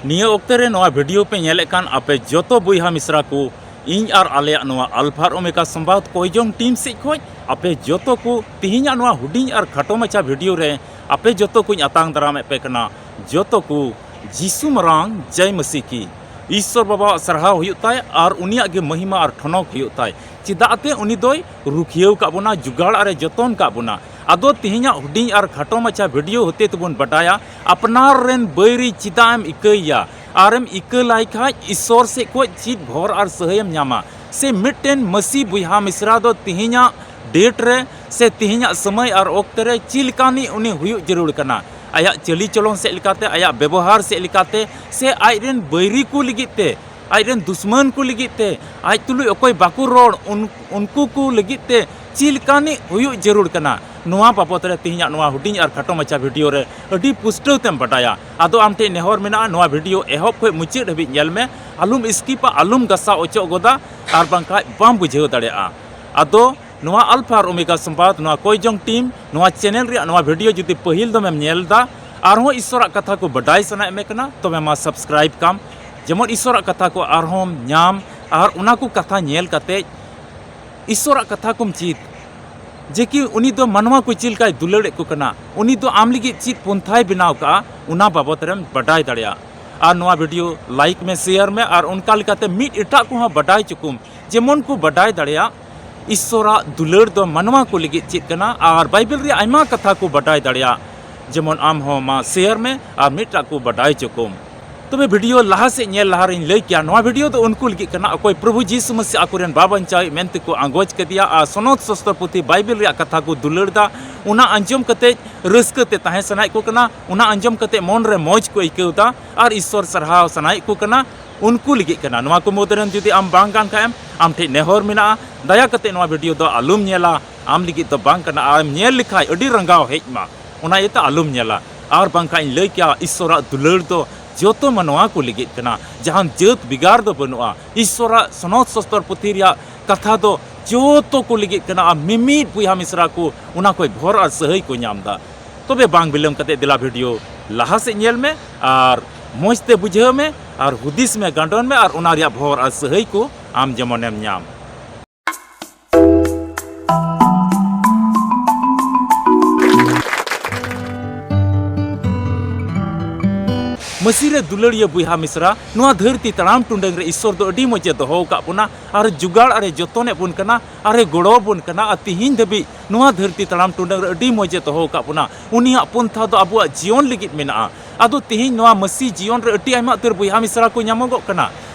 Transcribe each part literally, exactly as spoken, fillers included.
ᱱᱤᱭᱟᱹ ᱚᱠᱛᱮ ᱨᱮ ᱱᱚᱣᱟ video ᱯᱮ ᱧᱮᱞᱮᱫ ᱠᱟᱱ ᱟᱯᱮ ᱡᱚᱛᱚ ᱵᱚᱭᱦᱟ ᱢᱤᱥᱨᱟ ᱠᱚ, ᱤᱧ ᱟᱨ ᱟᱞᱮᱭᱟᱜ ᱱᱚᱣᱟ Alpha ᱟᱨ Omega ᱥᱚᱢᱵᱟᱫ ᱠᱚᱭᱡᱚᱝ team ᱥᱮᱫ ᱠᱷᱚᱱ ᱟᱯᱮ ᱡᱚᱛᱚ ᱠᱚ ᱛᱮᱦᱮᱧᱟᱜ ᱱᱚᱣᱟ ᱦᱩᱰᱤᱧ ᱟᱨ ᱠᱷᱟᱴᱚ ᱢᱟᱪᱷᱟ video ᱨᱮ ᱟᱯᱮ ᱡᱚᱛᱚ ᱠᱚᱧ ᱟᱛᱟᱝ ᱫᱟᱨᱟᱢᱮᱫ ᱯᱮ ᱠᱟᱱᱟ᱾ ᱡᱚᱛᱚ ᱠᱚ ᱡᱤᱥᱩ ᱢᱟᱨᱟᱝ ᱡᱟᱭ ᱢᱟᱹᱥᱤ ᱠᱤ, ᱤᱥᱥᱚᱨ ᱵᱟᱵᱟᱣᱟᱜ ᱥᱟᱨᱦᱟᱣ ᱦᱩᱭᱩᱜ ᱛᱟᱭ ᱟᱨ ᱩᱱᱤᱭᱟᱜ ᱜᱮ ᱢᱚᱦᱤᱢᱟ ᱟᱨ ᱴᱷᱚᱱᱚᱠ ᱦᱩᱭᱩᱜ ᱛᱟᱭ᱾ ᱪᱮᱫᱟᱜ ᱛᱮ ᱩᱱᱤ ᱫᱚᱭ ᱨᱩᱠᱷᱤᱭᱟᱹᱣ ᱠᱟᱜ ᱵᱚᱱᱟ, ᱡᱩᱜᱟᱲᱟᱜ ᱨᱮ ᱡᱚᱛᱚᱱ ᱠᱟᱜ ᱵᱚᱱᱟ᱾ ᱟᱫᱚ ᱛᱮᱦᱮᱧᱟᱜ ᱦᱩᱰᱤᱧ ᱟᱨ ᱠᱷᱟᱴᱚ ᱢᱟᱪᱷᱟ video ᱦᱚᱛᱮ ᱛᱮᱵᱚᱱ ᱵᱟᱰᱟᱭᱟ, ᱟᱯᱱᱟᱨ ᱨᱮᱱ ᱵᱟᱹᱭᱨᱤ ᱪᱮᱫᱟᱜ ᱮᱢ ᱤᱠᱟᱹᱭᱮᱭᱟ, ᱟᱨᱮᱢ ᱤᱠᱟᱹ ᱞᱟᱭ ᱠᱷᱟᱡ ᱤᱥᱥᱚᱨ ᱥᱮᱫ ᱠᱷᱚᱡ ᱪᱮᱫ ᱵᱷᱚᱨ ᱟᱨ ᱥᱟᱹᱦᱟᱹᱭᱮᱢ ᱧᱟᱢᱟ? ᱥᱮ ᱢᱤᱫᱴᱮᱱ ᱢᱟᱹᱥᱤ ᱵᱚᱭᱦᱟ ᱢᱤᱥᱨᱟ ᱫᱚ ᱛᱮᱦᱮᱧᱟᱜ date ᱨᱮ ᱥᱮ ᱛᱮᱦᱮᱧᱟᱜ ᱥᱚᱢᱚᱭ ᱟᱨ ᱚᱠᱛᱮ ᱨᱮ ᱪᱮᱫ ᱞᱮᱠᱟᱱᱤᱡ ᱩᱱᱤ ᱦᱩᱭᱩᱜ ᱡᱟᱹᱨᱩᱲ ᱠᱟᱱᱟ? ᱟᱭᱟᱜ ᱪᱟᱹᱞᱤ ᱪᱚᱞᱚᱱ ᱥᱮᱫ ᱞᱮᱠᱟᱛᱮ, ᱟᱭᱟᱜ ᱵᱮᱵᱚᱦᱟᱨ ᱥᱮᱫ ᱞᱮᱠᱟᱛᱮ, ᱥᱮ ᱟᱡ ᱨᱮᱱ ᱵᱟᱹᱭᱨᱤ ᱠᱚ ᱞᱟᱹᱜᱤᱫ ᱛᱮ, ᱟᱡ ᱨᱮᱱ ᱫᱩᱥᱢᱟᱹᱱ ᱠᱚ ᱞᱟᱹᱜᱤᱫ ᱛᱮ, ᱟᱡ ᱛᱩᱞᱩᱡ ᱚᱠᱚᱭ ᱵᱟᱠᱚ ᱨᱚᱲ, ᱩᱱ-, ᱩᱱᱠᱩ ᱠᱚ ᱞᱟᱹᱜᱤᱫ ᱛᱮ ᱪᱮᱫ ᱞᱮᱠᱟᱱᱤᱡ ᱦᱩᱭᱩᱜ ᱡᱟᱹᱨᱩᱲ ᱠᱟᱱᱟ? ᱱᱚᱣᱟ ᱵᱟᱵᱚᱛ ᱨᱮ ᱛᱮᱦᱮᱧᱟᱜ ᱱᱚᱣᱟ ᱦᱩᱰᱤᱧ ᱟᱨ ᱠᱷᱟᱴᱚ ᱢᱟᱪᱷᱟ video ᱨᱮ ᱟᱹᱰᱤ ᱯᱩᱥᱴᱟᱹᱣ ᱛᱮᱢ ᱵᱟᱰᱟᱭᱟ᱾ ᱟᱫᱚ ᱟᱢ ᱴᱷᱮᱱ ᱱᱮᱦᱚᱨ ᱢᱮᱱᱟᱜᱼᱟ, ᱱᱚᱣᱟ video ᱮᱦᱚᱵ ᱠᱷᱚᱱ ᱢᱩᱪᱟᱹᱫ ᱦᱟᱹᱵᱤᱡ ᱧᱮᱞ ᱢᱮ, ᱟᱞᱚᱢ skip ᱟ, ᱟᱞᱚᱢ ᱜᱟᱥᱟᱣ ᱚᱪᱚᱜ ᱜᱚᱫᱟ, ᱟᱨ ᱵᱟᱝᱠᱷᱟᱡ ᱵᱟᱢ ᱵᱩᱡᱷᱟᱹᱣ ᱫᱟᱲᱮᱭᱟᱜᱼᱟ᱾ ᱟᱫᱚ ᱱᱚᱣᱟ Alpha ᱟᱨ Omega ᱥᱚᱢᱵᱟᱫ, ᱱᱚᱣᱟ ᱠᱚᱭᱡᱚᱝ team, ᱱᱚᱣᱟ channel ᱨᱮᱭᱟᱜ ᱱᱚᱣᱟ video ᱡᱩᱫᱤ ᱯᱟᱹᱦᱤᱞ ᱫᱚᱢᱮᱢ ᱧᱮᱞ ᱮᱫᱟ, ᱟᱨᱦᱚᱸ ᱤᱥᱥᱚᱨᱟᱜ ᱠᱟᱛᱷᱟ ᱠᱚ ᱵᱟᱰᱟᱭ ᱥᱟᱱᱟᱭᱮᱫ ᱢᱮ ᱠᱟᱱᱟ, ᱛᱚᱵᱮ ᱢᱟ subscribe ᱠᱟᱢ, ᱡᱮᱢᱚᱱ ᱤᱥᱥᱚᱨᱟᱜ ᱠᱟᱛᱷᱟ ᱠᱚ ᱟᱨᱦᱚᱸᱢ ᱧᱟᱢ, ᱟᱨ ᱚᱱᱟ ᱠᱚ ᱠᱟᱛᱷᱟ ᱧᱮᱞ ᱠᱟᱛᱮ ᱤᱥᱥᱚᱨᱟᱜ ᱠᱟᱛᱷᱟ ᱠᱚᱢ ᱪᱮᱫ, ᱡᱮ ᱠᱤ ᱩᱱᱤ ᱫᱚ ᱢᱟᱱᱣᱟ ᱠᱚ ᱪᱮᱫ ᱞᱮᱠᱟᱭ ᱫᱩᱞᱟᱹᱲᱮᱫ ᱠᱚ ᱠᱟᱱᱟ, ᱩᱱᱤ ᱫᱚ ᱟᱢ ᱞᱟᱹᱜᱤᱫ ᱪᱮᱫ ᱯᱚᱱᱛᱷᱟᱭ ᱵᱮᱱᱟᱣ ᱠᱟᱜᱼᱟ, ᱚᱱᱟ ᱵᱟᱵᱚᱛ ᱨᱮᱢ ᱵᱟᱰᱟᱭ ᱫᱟᱲᱮᱭᱟᱜᱼᱟ᱾ ᱟᱨ ᱱᱚᱣᱟ video like ᱢᱮ, share ᱢᱮ, ᱟᱨ ᱚᱱᱠᱟ ᱞᱮᱠᱟᱛᱮ ᱢᱤᱫ ᱮᱴᱟᱜ ᱠᱚᱦᱚᱸ ᱵᱟᱰᱟᱭ ᱦᱚᱪᱚ ᱠᱚᱢ, ᱡᱮᱢᱚᱱ ᱠᱚ ᱵᱟᱰᱟᱭ ᱫᱟᱲᱮᱭᱟᱜ ᱤᱥᱥᱚᱨᱟᱜ ᱫᱩᱞᱟᱹᱲ ᱫᱚ ᱢᱟᱱᱣᱟ ᱠᱚ ᱞᱟᱹᱜᱤᱫ ᱪᱮᱫ ᱠᱟᱱᱟ, ᱟᱨ ᱵᱟᱭᱵᱮᱞ ᱨᱮᱭᱟᱜ ᱟᱭᱢᱟ ᱠᱟᱛᱷᱟ ᱠᱚ ᱵᱟᱰᱟᱭ ᱫᱟᱲᱮᱭᱟᱜ᱾ ᱡᱮᱢᱚᱱ ᱟᱢ ᱦᱚᱸ ᱢᱟ share ᱢᱮ ᱟᱨ ᱢᱤᱫᱴᱟᱜ ᱠᱚ ᱵᱟᱰᱟᱭ ᱦᱚᱪᱚ ᱠᱚᱢ᱾ ᱛᱚᱵᱮ video ᱞᱟᱦᱟ ᱥᱮᱫ ᱧᱮᱞ ᱞᱟᱦᱟ ᱨᱮᱧ ᱞᱟᱹᱭ ᱠᱮᱭᱟ, ᱱᱚᱣᱟ video ᱫᱚ ᱩᱱᱠᱩ ᱞᱟᱹᱜᱤᱫ ᱠᱟᱱᱟ, ᱚᱠᱚᱭ ᱯᱨᱚᱵᱷᱩ ᱡᱤᱥᱩ ᱢᱟᱥᱤ ᱟᱠᱚᱨᱮᱱ ᱵᱟᱵᱟᱧᱪᱟᱣᱤᱡ ᱢᱮᱱᱛᱮ ᱠᱚ ᱟᱸᱜᱚᱪ ᱠᱮᱫᱮᱭᱟ ᱟᱨ ᱥᱚᱱᱚᱛ ᱥᱚᱥᱛᱚᱨ ᱯᱩᱛᱷᱤ ᱵᱟᱭᱵᱮᱞ ᱨᱮᱭᱟᱜ ᱠᱟᱛᱷᱟ ᱠᱚ ᱫᱩᱞᱟᱹᱲ ᱫᱟ᱾ ᱚᱱᱟ ᱟᱸᱡᱚᱢ ᱠᱟᱛᱮ ᱨᱟᱹᱥᱠᱟᱹ ᱛᱮ ᱛᱟᱦᱮᱸ ᱥᱟᱱᱟᱭᱮᱫ ᱠᱚ ᱠᱟᱱᱟ, ᱚᱱᱟ ᱟᱸᱡᱚᱢ ᱠᱟᱛᱮ ᱢᱚᱱ ᱨᱮ ᱢᱚᱡᱽ ᱠᱚ ᱟᱹᱭᱠᱟᱹᱣ ᱫᱟ ᱟᱨ ᱤᱥᱥᱚᱨ ᱥᱟᱨᱦᱟᱣ ᱥᱟᱱᱟᱭᱮᱫ ᱠᱚ ᱠᱟᱱᱟ᱾ ᱩᱱᱠᱩ ᱞᱟᱹᱜᱤᱫ ᱠᱟᱱᱟ᱾ ᱱᱚᱣᱟ ᱠᱚ ᱢᱩᱫᱽ ᱨᱮᱱ ᱡᱩᱫᱤ ᱟᱢ ᱵᱟᱝ ᱠᱟᱱ ᱠᱷᱟᱡ ᱮᱢ, ᱟᱢ ᱴᱷᱮᱱ ᱱᱮᱦᱚᱨ ᱢᱮᱱᱟᱜᱼᱟ, ᱫᱟᱭᱟ ᱠᱟᱛᱮ ᱱᱚᱣᱟ video ᱫᱚ ᱟᱞᱚᱢ ᱧᱮᱞᱟ, ᱟᱢ ᱞᱟᱹᱜᱤᱫ ᱫᱚ ᱵᱟᱝ ᱠᱟᱱᱟ᱾ ᱟᱨᱮᱢ ᱧᱮᱞ ᱞᱮᱠᱷᱟᱡ ᱟᱹᱰᱤ ᱨᱟᱸᱜᱟᱣ ᱦᱮᱡ ᱟᱢᱟ, ᱚᱱᱟ ᱤᱭᱟᱹᱛᱮ ᱟᱞᱚᱢ ᱧᱮᱞᱟ᱾ ᱟᱨ ᱵᱟᱝᱠᱷᱟᱡ ᱤᱧ ᱞᱟᱹᱭ ᱠᱮᱭᱟ, ᱤᱥᱥᱚᱨᱟᱜ ᱫᱩᱞᱟᱹᱲ ᱫᱚ ᱡᱚᱛᱚ ᱢᱟᱱᱣᱟ ᱠᱚ ᱞᱟᱹᱜᱤᱫ ᱠᱟᱱᱟ, ᱡᱟᱦᱟᱱ ᱡᱟᱹᱛ ᱵᱷᱮᱜᱟᱨ ᱫᱚ ᱵᱟᱹᱱᱩᱜᱼᱟ᱾ ᱤᱥᱥᱚᱨᱟᱜ ᱥᱚᱱᱚᱛ ᱥᱚᱥᱛᱚᱨ ᱯᱩᱛᱷᱤ ᱨᱮᱭᱟᱜ ᱠᱟᱛᱷᱟ ᱫᱚ ᱡᱚᱛᱚ ᱠᱚ ᱞᱟᱹᱜᱤᱫ ᱠᱟᱱᱟ, ᱟᱨ ᱢᱤᱢᱤᱫ ᱵᱚᱭᱦᱟ ᱢᱤᱥᱨᱟ ᱠᱚ ᱚᱱᱟ ᱠᱷᱚᱡ ᱵᱷᱚᱨ ᱟᱨ ᱥᱟᱹᱦᱟᱹᱭ ᱠᱚ ᱧᱟᱢ ᱫᱟ᱾ ᱛᱚᱵᱮ ᱵᱟᱝ ᱵᱤᱞᱚᱢ ᱠᱟᱛᱮ ᱫᱮᱞᱟ video ᱞᱟᱦᱟ ᱥᱮᱫ ᱧᱮᱞ ᱢᱮ ᱟᱨ ᱢᱚᱡᱽ ᱛᱮ ᱵᱩᱡᱷᱟᱹᱣ ᱢᱮ ᱟᱨ ᱦᱩᱫᱤᱥ ᱢᱮ, ᱜᱟᱸᱰᱚᱱ ᱢᱮ ᱟᱨ ᱚᱱᱟ ᱨᱮᱭᱟᱜ ᱵᱷᱚᱨ ᱟᱨ ᱥᱟᱹᱦᱟᱹᱭ ᱠᱚ ᱟᱢ ᱡᱮᱢᱚᱱᱮᱢ ᱧᱟᱢ᱾ ᱢᱟᱹᱥᱤ ᱨᱮ ᱫᱩᱞᱟᱹᱲᱤᱭᱟᱹ ᱵᱚᱭᱦᱟ ᱢᱤᱥᱨᱟ, ᱱᱚᱣᱟ ᱫᱷᱟᱹᱨᱛᱤ ᱛᱟᱲᱟᱢ ᱴᱩᱰᱟᱹᱝ ᱨᱮ ᱤᱥᱥᱚᱨ ᱫᱚ ᱟᱹᱰᱤ ᱢᱚᱡᱽ ᱮ ᱫᱚᱦᱚ ᱟᱠᱟᱫ ᱵᱚᱱᱟ ᱟᱨ ᱡᱩᱜᱟᱲ ᱟᱨ ᱮ ᱡᱚᱛᱚᱱᱮᱫ ᱵᱚᱱ ᱠᱟᱱᱟ ᱟᱨ ᱮ ᱜᱚᱲᱚ ᱟᱵᱚᱱ ᱠᱟᱱᱟ ᱟᱨ ᱛᱤᱦᱤᱧ ᱫᱷᱟᱹᱵᱤᱡ ᱱᱚᱣᱟ ᱫᱷᱟᱹᱨᱛᱤ ᱛᱟᱲᱟᱢ ᱴᱩᱰᱟᱹᱝ ᱨᱮ ᱟᱹᱰᱤ ᱢᱚᱡᱽ ᱮ ᱫᱚᱦᱚ ᱟᱠᱟᱫ ᱵᱚᱱᱟ᱾ ᱩᱱᱤᱭᱟᱜ ᱯᱚᱱᱛᱷᱟ ᱫᱚ ᱟᱵᱚᱣᱟᱜ ᱡᱤᱭᱚᱱ ᱞᱟᱹᱜᱤᱫ ᱢᱮᱱᱟᱜᱼᱟ᱾ ᱟᱫᱚ ᱛᱤᱦᱤᱧ ᱱᱚᱣᱟ ᱢᱟᱹᱥᱤ ᱡᱤᱭᱚᱱ ᱨᱮ ᱟᱹᱰᱤ ᱟᱭᱢᱟ ᱩᱛᱟᱹᱨ ᱵᱚᱭᱦᱟ ᱢᱤᱥᱨᱟ ᱠᱚ ᱧᱟᱢᱚᱜᱚᱜ ᱠᱟᱱᱟ᱾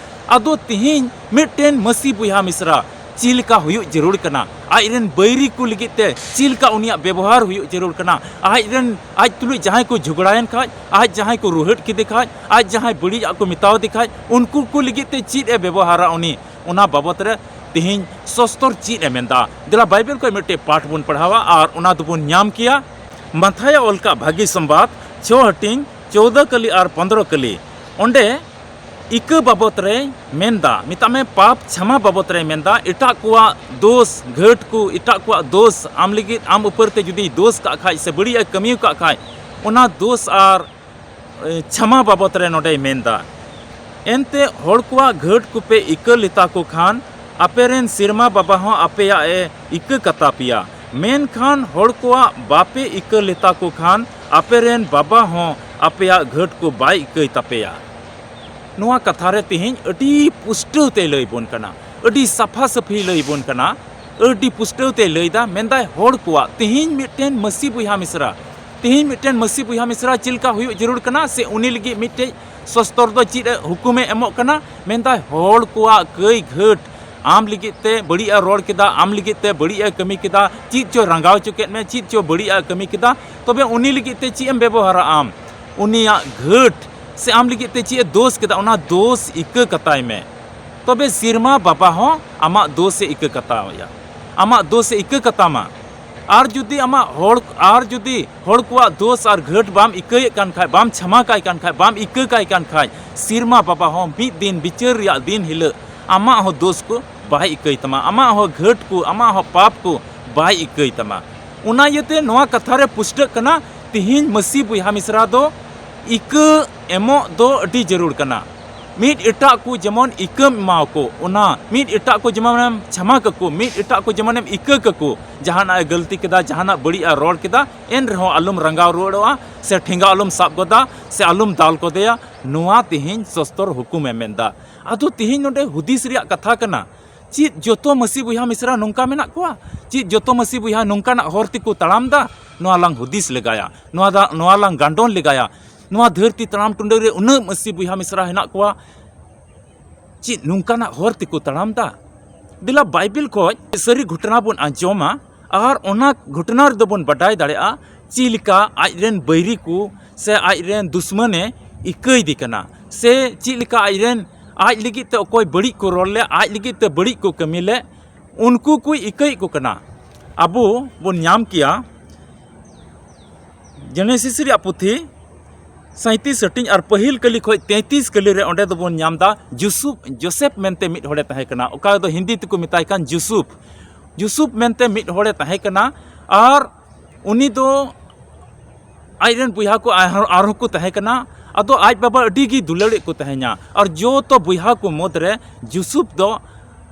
ᱟᱫᱚ ᱛᱤᱦᱤᱧ ᱢᱤᱫᱴᱮᱱ ᱢᱟᱹᱥᱤ ᱵᱚᱭᱦᱟ ᱢᱤᱥᱨᱟ ᱪᱮᱫ ᱞᱮᱠᱟ ᱦᱩᱭᱩᱜ ᱡᱟᱹᱨᱩᱲ ᱠᱟᱱᱟ, ᱟᱡ ᱨᱮᱱ ᱵᱟᱹᱭᱨᱤ ᱠᱚ ᱞᱟᱹᱜᱤᱫ ᱛᱮ ᱪᱮᱫ ᱞᱮᱠᱟ ᱩᱱᱤᱭᱟᱜ ᱵᱮᱵᱚᱦᱟᱨ ᱦᱩᱭᱩᱜ ᱡᱟᱹᱨᱩᱲ ᱠᱟᱱᱟ, ᱟᱡ ᱨᱮᱱ, ᱟᱡ ᱛᱩᱞᱩᱡ ᱡᱟᱦᱟᱸᱭ ᱠᱚ ᱡᱷᱚᱜᱽᱲᱟᱭᱮᱱ ᱠᱷᱟᱡ, ᱟᱡ ᱡᱟᱦᱟᱸᱭ ᱠᱚ ᱨᱩᱦᱮᱫ ᱠᱮᱫᱮ ᱠᱷᱟᱡ, ᱟᱡ ᱡᱟᱦᱟᱸᱭ ᱵᱟᱹᱲᱤᱡᱟᱜ ᱠᱚ ᱢᱮᱛᱟᱣ ᱫᱮ ᱠᱷᱟᱡ, ᱩᱱᱠᱩ ᱠᱚ ᱞᱟᱹᱜᱤᱫ ᱛᱮ ᱪᱮᱫ ᱮ ᱵᱮᱵᱚᱦᱟᱨᱟ ᱩᱱᱤ, ᱚᱱᱟ ᱵᱟᱵᱚᱛ ᱨᱮ ᱛᱤᱦᱤᱧ ᱥᱚᱥᱛᱚᱨ ᱪᱮᱫ ᱮ ᱢᱮᱱᱫᱟ᱾ ᱫᱮᱞᱟ ᱵᱟᱭᱵᱮᱞ ᱠᱷᱚᱱ ᱢᱤᱫᱴᱮᱡ ᱯᱟᱴ ᱵᱚᱱ ᱯᱟᱲᱦᱟᱣᱟ ᱟᱨ ᱚᱱᱟ ᱫᱚᱵᱚᱱ ᱧᱟᱢ ᱠᱮᱭᱟ᱾ ᱢᱟᱛᱷᱟᱭᱚ ᱚᱞ ᱠᱟᱜ ᱵᱷᱟᱹᱜᱤ ᱥᱚᱢᱵᱟᱫ, ᱪᱷᱚ ᱦᱟᱹᱴᱤᱧ, ᱪᱳᱣᱫᱚ ᱠᱟᱹᱞᱤ ᱟᱨ ᱯᱚᱱᱫᱽᱨᱚ ᱠᱟᱹᱞᱤ᱾ ᱚᱸᱰᱮ ᱤᱠᱟᱹ ᱵᱟᱵᱚᱛ ᱨᱮᱭ ᱢᱮᱱᱫᱟ, ᱢᱮᱛᱟᱜ ᱢᱮ ᱯᱟᱯ ᱪᱷᱟᱢᱟ ᱵᱟᱵᱚᱛ ᱨᱮᱭ ᱢᱮᱱᱫᱟ, ᱮᱴᱟᱜ ᱠᱚᱣᱟᱜ ᱫᱳᱥ, ᱜᱷᱟᱹᱴ ᱠᱚ, ᱮᱴᱟᱜ ᱠᱚᱣᱟᱜ ᱫᱳᱥ ᱟᱢ ᱞᱟᱹᱜᱤᱫ, ᱟᱢ ᱩᱯᱟᱹᱨ ᱛᱮ ᱡᱩᱫᱤᱭ ᱫᱳᱥ ᱠᱟᱜ ᱠᱷᱟᱡ ᱥᱮ ᱵᱟᱹᱲᱤᱡ ᱮ ᱠᱟᱹᱢᱤ ᱟᱠᱟᱫ ᱠᱷᱟᱡ, ᱚᱱᱟ ᱫᱳᱥ ᱟᱨ, ᱮ, ᱪᱷᱟᱢᱟ ᱵᱟᱵᱚᱛ ᱨᱮ ᱱᱚᱰᱮᱭ ᱢᱮᱱᱫᱟ᱾ ᱮᱱᱛᱮ ᱦᱚᱲ ᱠᱚᱣᱟᱜ ᱜᱷᱟᱹᱴ ᱠᱚᱯᱮ ᱤᱠᱟᱹ ᱞᱮᱛᱟ ᱠᱚ ᱠᱷᱟᱱ, ᱟᱯᱮ ᱨᱮᱱ ᱥᱮᱨᱢᱟ ᱵᱟᱵᱟ ᱦᱚᱸ ᱟᱯᱮᱭᱟᱜ ᱮ ᱤᱠᱟᱹ ᱠᱟᱛᱟ ᱯᱮᱭᱟ᱾ ᱢᱮᱱᱠᱷᱟᱱ ᱦᱚᱲ ᱠᱚᱣᱟᱜ ᱵᱟᱯᱮ ᱤᱠᱟᱹ ᱞᱮᱛᱟ ᱠᱚ ᱠᱷᱟᱱ, ᱟᱯᱮ ᱨᱮᱱ ᱵᱟᱵᱟ ᱦᱚᱸ ᱟᱯᱮᱭᱟᱜ ᱜᱷᱟᱹᱴ ᱠᱚ ᱵᱟᱭ ᱤᱠᱟᱹᱭ ᱛᱟᱯᱮᱭᱟ᱾ ᱱᱚᱣᱟ ᱠᱟᱛᱷᱟ ᱨᱮ ᱛᱮᱦᱮᱧ ᱟᱹᱰᱤ ᱯᱩᱥᱴᱟᱹᱣ ᱛᱮᱭ ᱞᱟᱹᱭ ᱵᱚᱱ ᱠᱟᱱᱟ, ᱟᱹᱰᱤ ᱥᱟᱯᱷᱟ ᱥᱟᱹᱯᱷᱤ ᱞᱟᱹᱭ ᱵᱚᱱ ᱠᱟᱱᱟ, ᱟᱹᱰᱤ ᱯᱩᱥᱴᱟᱹᱣ ᱛᱮᱭ ᱞᱟᱹᱭᱫᱟ᱾ ᱢᱮᱱᱫᱟᱭ ᱦᱚᱲ ᱠᱚᱣᱟᱜ, ᱛᱮᱦᱮᱧ ᱢᱤᱫᱴᱮᱱ ᱢᱟᱹᱥᱤ ᱵᱚᱭᱦᱟ ᱢᱤᱥᱨᱟ, ᱛᱮᱦᱮᱧ ᱢᱤᱫᱴᱮᱱ ᱢᱟᱹᱥᱤ ᱵᱚᱭᱦᱟ ᱢᱤᱥᱨᱟ ᱪᱮᱫ ᱞᱮᱠᱟ ᱦᱩᱭᱩᱜ ᱡᱟᱹᱨᱩᱲ ᱠᱟᱱᱟ ᱥᱮ ᱩᱱᱤ ᱞᱟᱹᱜᱤᱫ ᱢᱤᱫᱴᱮᱡ ᱥᱚᱥᱛᱚᱨ ᱫᱚ ᱪᱮᱫ ᱮ ᱦᱩᱠᱩᱢᱮ ᱮᱢᱚᱜ ᱠᱟᱱᱟ? ᱢᱮᱱᱫᱟᱭ ᱦᱚᱲ ᱠᱚᱣᱟᱜ ᱠᱟᱹᱭ ᱜᱷᱟᱹᱴ ᱟᱢ ᱞᱟᱹᱜᱤᱫ ᱛᱮ ᱵᱟᱹᱲᱤᱡ ᱮ ᱨᱚᱲ ᱠᱮᱫᱟ, ᱟᱢ ᱞᱟᱹᱜᱤᱫ ᱛᱮ ᱵᱟᱹᱲᱤᱡ ᱮ ᱠᱟᱹᱢᱤ ᱠᱮᱫᱟ, ᱪᱮᱫ ᱪᱚ ᱨᱟᱸᱜᱟᱣ ᱦᱚᱪᱚ ᱠᱮᱫ ᱢᱮ, ᱪᱮᱫ ᱪᱚ ᱵᱟᱹᱲᱤᱡ ᱮ ᱠᱟᱹᱢᱤ ᱠᱮᱫᱟ, ᱛᱚᱵᱮ ᱩᱱᱤ ᱞᱟᱹᱜᱤᱫ ᱛᱮ ᱪᱮᱫ ᱮᱢ ᱵᱮᱵᱚᱦᱟᱨᱟ ᱟᱢ? ᱩᱱᱤᱭᱟᱜ ᱜᱷᱟᱹᱴ ᱥᱮ ᱟᱢ ᱞᱟᱹᱜᱤᱫ ᱛᱮ ᱪᱮᱫ ᱮ ᱫᱳᱥ ᱠᱮᱫᱟ, ᱚᱱᱟ ᱫᱳᱥ ᱤᱠᱟᱹ ᱠᱟᱛᱟᱭ ᱢᱮ᱾ ᱛᱚᱵᱮ ᱥᱮᱨᱢᱟ ᱵᱟᱵᱟ ᱦᱚᱸ ᱟᱢᱟᱜ ᱫᱳᱥ ᱮ ᱤᱠᱟᱹ ᱠᱟᱛᱟᱣᱟ, ᱟᱢᱟᱜ ᱫᱳᱥ ᱮ ᱤᱠᱟᱹ ᱠᱟᱛᱟᱢᱟ᱾ ᱟᱨ ᱡᱩᱫᱤ ᱟᱢᱟᱜ ᱦᱚᱲ, ᱟᱨ ᱡᱩᱫᱤ ᱦᱚᱲ ᱠᱚᱣᱟᱜ ᱫᱳᱥ ᱟᱨ ᱜᱷᱟᱹᱴ ᱵᱟᱢ ᱤᱠᱟᱹᱭᱮᱫ ᱠᱟᱱ ᱠᱷᱟᱡ, ᱵᱟᱢ ᱪᱷᱟᱢᱟ ᱠᱟᱭ ᱠᱟᱱ ᱠᱷᱟᱡ, ᱵᱟᱢ ᱤᱠᱟᱹ ᱠᱟᱭ ᱠᱟᱱ ᱠᱷᱟᱡ, ᱥᱮᱨᱢᱟ ᱵᱟᱵᱟ ᱦᱚᱸ ᱢᱤᱫ ᱫᱤᱱ ᱵᱤᱪᱟᱹᱨ ᱨᱮᱭᱟᱜ ᱫᱤᱱ ᱦᱤᱞᱳᱜ ᱟᱢᱟᱜ ᱦᱚᱸ ᱫᱳᱥ ᱠᱚ ᱵᱟᱭ ᱤᱠᱟᱹᱭ ᱛᱟᱢᱟ, ᱟᱢᱟᱜ ᱦᱚᱸ ᱜᱷᱟᱹᱴ ᱠᱚ, ᱟᱢᱟᱜ ᱦᱚᱸ ᱯᱟᱯ ᱠᱚ ᱵᱟᱭ ᱤᱠᱟᱹᱭ ᱛᱟᱢᱟ᱾ ᱚᱱᱟ ᱤᱭᱟᱹᱛᱮ ᱱᱚᱣᱟ ᱠᱟᱛᱷᱟ ᱨᱮ ᱯᱩᱥᱴᱟᱹᱜ ᱠᱟᱱᱟ, ᱛᱤᱦᱤᱧ ᱢᱟᱹᱥᱤ ᱵᱚᱭᱦᱟ ᱢᱤᱥᱨᱟ ᱫᱚ ᱤᱠᱟᱹ ᱮᱢᱚᱜ ᱫᱚ ᱟᱹᱰᱤ ᱡᱟᱹᱨᱩᱲ ᱠᱟᱱᱟ᱾ ᱢᱤᱫ ᱮᱴᱟᱜ ᱠᱚ ᱡᱮᱢᱚᱱ ᱤᱠᱟᱹᱢ ᱮᱢᱟᱣᱟᱠᱚ, ᱚᱱᱟ ᱢᱤᱫ ᱮᱴᱟᱜ ᱠᱚ ᱡᱮᱢᱚᱱᱮᱢ ᱪᱷᱟᱢᱟ ᱠᱟᱠᱚ, ᱢᱤᱫ ᱮᱴᱟᱜ ᱠᱚ ᱡᱮᱢᱚᱱᱮᱢ ᱤᱠᱟᱹ ᱠᱟᱠᱚ, ᱡᱟᱦᱟᱱᱟᱜ ᱮ ᱜᱟᱹᱞᱛᱤ ᱠᱮᱫᱟ, ᱡᱟᱦᱟᱱᱟᱜ ᱵᱟᱹᱲᱤᱡ ᱮ ᱨᱚᱲ ᱠᱮᱫᱟ, ᱮᱱ ᱨᱮᱦᱚᱸ ᱟᱞᱚᱢ ᱨᱟᱸᱜᱟᱣ ᱨᱩᱣᱟᱹᱲᱚᱜᱼᱟ ᱥᱮ ᱴᱷᱮᱸᱜᱟ ᱟᱞᱚᱢ ᱥᱟᱵ ᱜᱚᱫᱟ ᱥᱮ ᱟᱞᱚᱢ ᱫᱟᱞ ᱜᱚᱫᱮᱭᱟ᱾ ᱱᱚᱣᱟ ᱛᱮᱦᱮᱧ ᱥᱚᱥᱛᱚᱨ ᱦᱩᱠᱩᱢᱮ ᱢᱮᱱᱫᱟ᱾ ᱟᱫᱚ ᱛᱮᱦᱮᱧ ᱱᱚᱰᱮ ᱦᱩᱫᱤᱥ ᱨᱮᱭᱟᱜ ᱠᱟᱛᱷᱟ ᱠᱟᱱᱟ, ᱪᱮᱫ ᱡᱚᱛᱚ ᱢᱟᱹᱥᱤ ᱵᱚᱭᱦᱟ ᱢᱤᱥᱨᱟ ᱱᱚᱝᱠᱟ ᱢᱮᱱᱟᱜ ᱠᱚᱣᱟ? ᱪᱮᱫ ᱡᱚᱛᱚ ᱢᱟᱹᱥᱤ ᱵᱚᱭᱦᱟ ᱱᱚᱝᱠᱟᱱᱟᱜ ᱦᱚᱨ ᱛᱮᱠᱚ ᱛᱟᱲᱟᱢ ᱫᱟ? ᱱᱚᱣᱟ ᱞᱟᱝ ᱦᱩᱫᱤᱥ ᱞᱮᱜᱟᱭᱟ, ᱱᱚᱣᱟ ᱫᱟ-, ᱱᱚᱣᱟ ᱞᱟᱝ ᱜᱟᱱᱰᱚᱱ ᱞᱮᱜᱟᱭᱟ᱾ ᱱᱚᱣᱟ ᱫᱷᱟᱹᱨᱛᱤ ᱛᱟᱲᱟᱢ ᱴᱩᱰᱟᱹ ᱨᱮ ᱩᱱᱟᱹᱜ ᱢᱟᱹᱥᱤ ᱵᱚᱭᱦᱟ ᱢᱤᱥᱨᱟ ᱦᱮᱱᱟᱜ ᱠᱚᱣᱟ, ᱪᱮᱫ ᱱᱚᱝᱠᱟᱱᱟᱜ ᱦᱚᱨ ᱛᱮᱠᱚ ᱛᱟᱲᱟᱢ ᱫᱟ? ᱫᱮᱞᱟ ᱵᱟᱭᱵᱮᱞ ᱠᱷᱚᱡ ᱥᱟᱹᱨᱤ ᱜᱷᱚᱴᱚᱱᱟ ᱵᱚᱱ ᱟᱸᱡᱚᱢᱟ ᱟᱨ ᱚᱱᱟ ᱜᱷᱚᱴᱚᱱᱟ ᱨᱮᱫᱚ ᱵᱚᱱ ᱵᱟᱰᱟᱭ ᱫᱟᱲᱮᱭᱟᱜᱼᱟ ᱪᱮᱫ ᱞᱮᱠᱟ ᱟᱡ ᱨᱮᱱ ᱵᱟᱹᱭᱨᱤ ᱠᱚ ᱥᱮ ᱟᱡ ᱨᱮᱱ ᱫᱩᱥᱢᱟᱱᱮ ᱤᱠᱟᱹᱭᱮᱫᱮ ᱠᱟᱱᱟ, ᱥᱮ ᱪᱮᱫ ᱞᱮᱠᱟ ᱟᱡ ᱨᱮᱱ, ᱟᱡ ᱞᱟᱹᱜᱤᱫ ᱛᱮ ᱚᱠᱚᱭ ᱵᱟᱹᱲᱤᱡ ᱠᱚ ᱨᱚᱲ ᱞᱮᱫ, ᱟᱡ ᱞᱟᱹᱜᱤᱫ ᱛᱮ ᱵᱟᱹᱲᱤᱡ ᱠᱚ ᱠᱟᱹᱢᱤ ᱞᱮᱫ, ᱩᱱᱠᱩ ᱠᱚᱭ ᱤᱠᱟᱹᱭᱮᱫ ᱠᱚ ᱠᱟᱱᱟ᱾ ᱟᱵᱚ ᱵᱚᱱ ᱧᱟᱢ ᱠᱮᱭᱟ ᱡᱮᱱᱮᱥᱤᱥ ᱨᱮᱭᱟᱜ ᱯᱩᱛᱷᱤ ᱥᱟᱸᱭᱛᱨᱤᱥ ᱦᱟᱹᱴᱤᱧ ᱟᱨ ᱯᱟᱹᱦᱤᱞ ᱠᱟᱹᱞᱤ ᱠᱷᱚᱱ ᱛᱮᱸᱭᱛᱨᱤᱥ ᱠᱟᱹᱞᱤ ᱨᱮ ᱚᱸᱰᱮ ᱫᱚᱵᱚᱱ ᱧᱟᱢ ᱮᱫᱟ ᱡᱩᱥᱩᱯ, ᱡᱳᱥᱮᱯ ᱢᱮᱱᱛᱮ ᱢᱤᱫ ᱦᱚᱲᱮ ᱛᱟᱦᱮᱸ ᱠᱟᱱᱟ, ᱚᱠᱟ ᱫᱚ ᱦᱤᱱᱫᱤ ᱛᱮᱠᱚ ᱢᱮᱛᱟᱭ ᱠᱟᱱ ᱡᱩᱥᱩᱯ᱾ ᱡᱩᱥᱩᱯ ᱢᱮᱱᱛᱮ ᱢᱤᱫ ᱦᱚᱲᱮ ᱛᱟᱦᱮᱸ ᱠᱟᱱᱟ ᱟᱨ ᱩᱱᱤ ᱫᱚ ᱟᱡ ᱨᱮᱱ ᱵᱚᱭᱦᱟ ᱠᱚ ᱟᱨᱦᱚᱸ, ᱟᱨᱦᱚᱸ ᱠᱚ ᱛᱟᱦᱮᱸ ᱠᱟᱱᱟ᱾ ᱟᱫᱚ ᱟᱡ ᱵᱟᱵᱟ ᱟᱹᱰᱤ ᱜᱮ ᱫᱩᱞᱟᱹᱲᱮᱫ ᱠᱚ ᱛᱟᱦᱮᱸᱧᱟ ᱟᱨ ᱡᱚᱛᱚ ᱵᱚᱭᱦᱟ ᱠᱚ ᱢᱩᱫᱽᱨᱮ ᱡᱩᱥᱩᱯ ᱫᱚ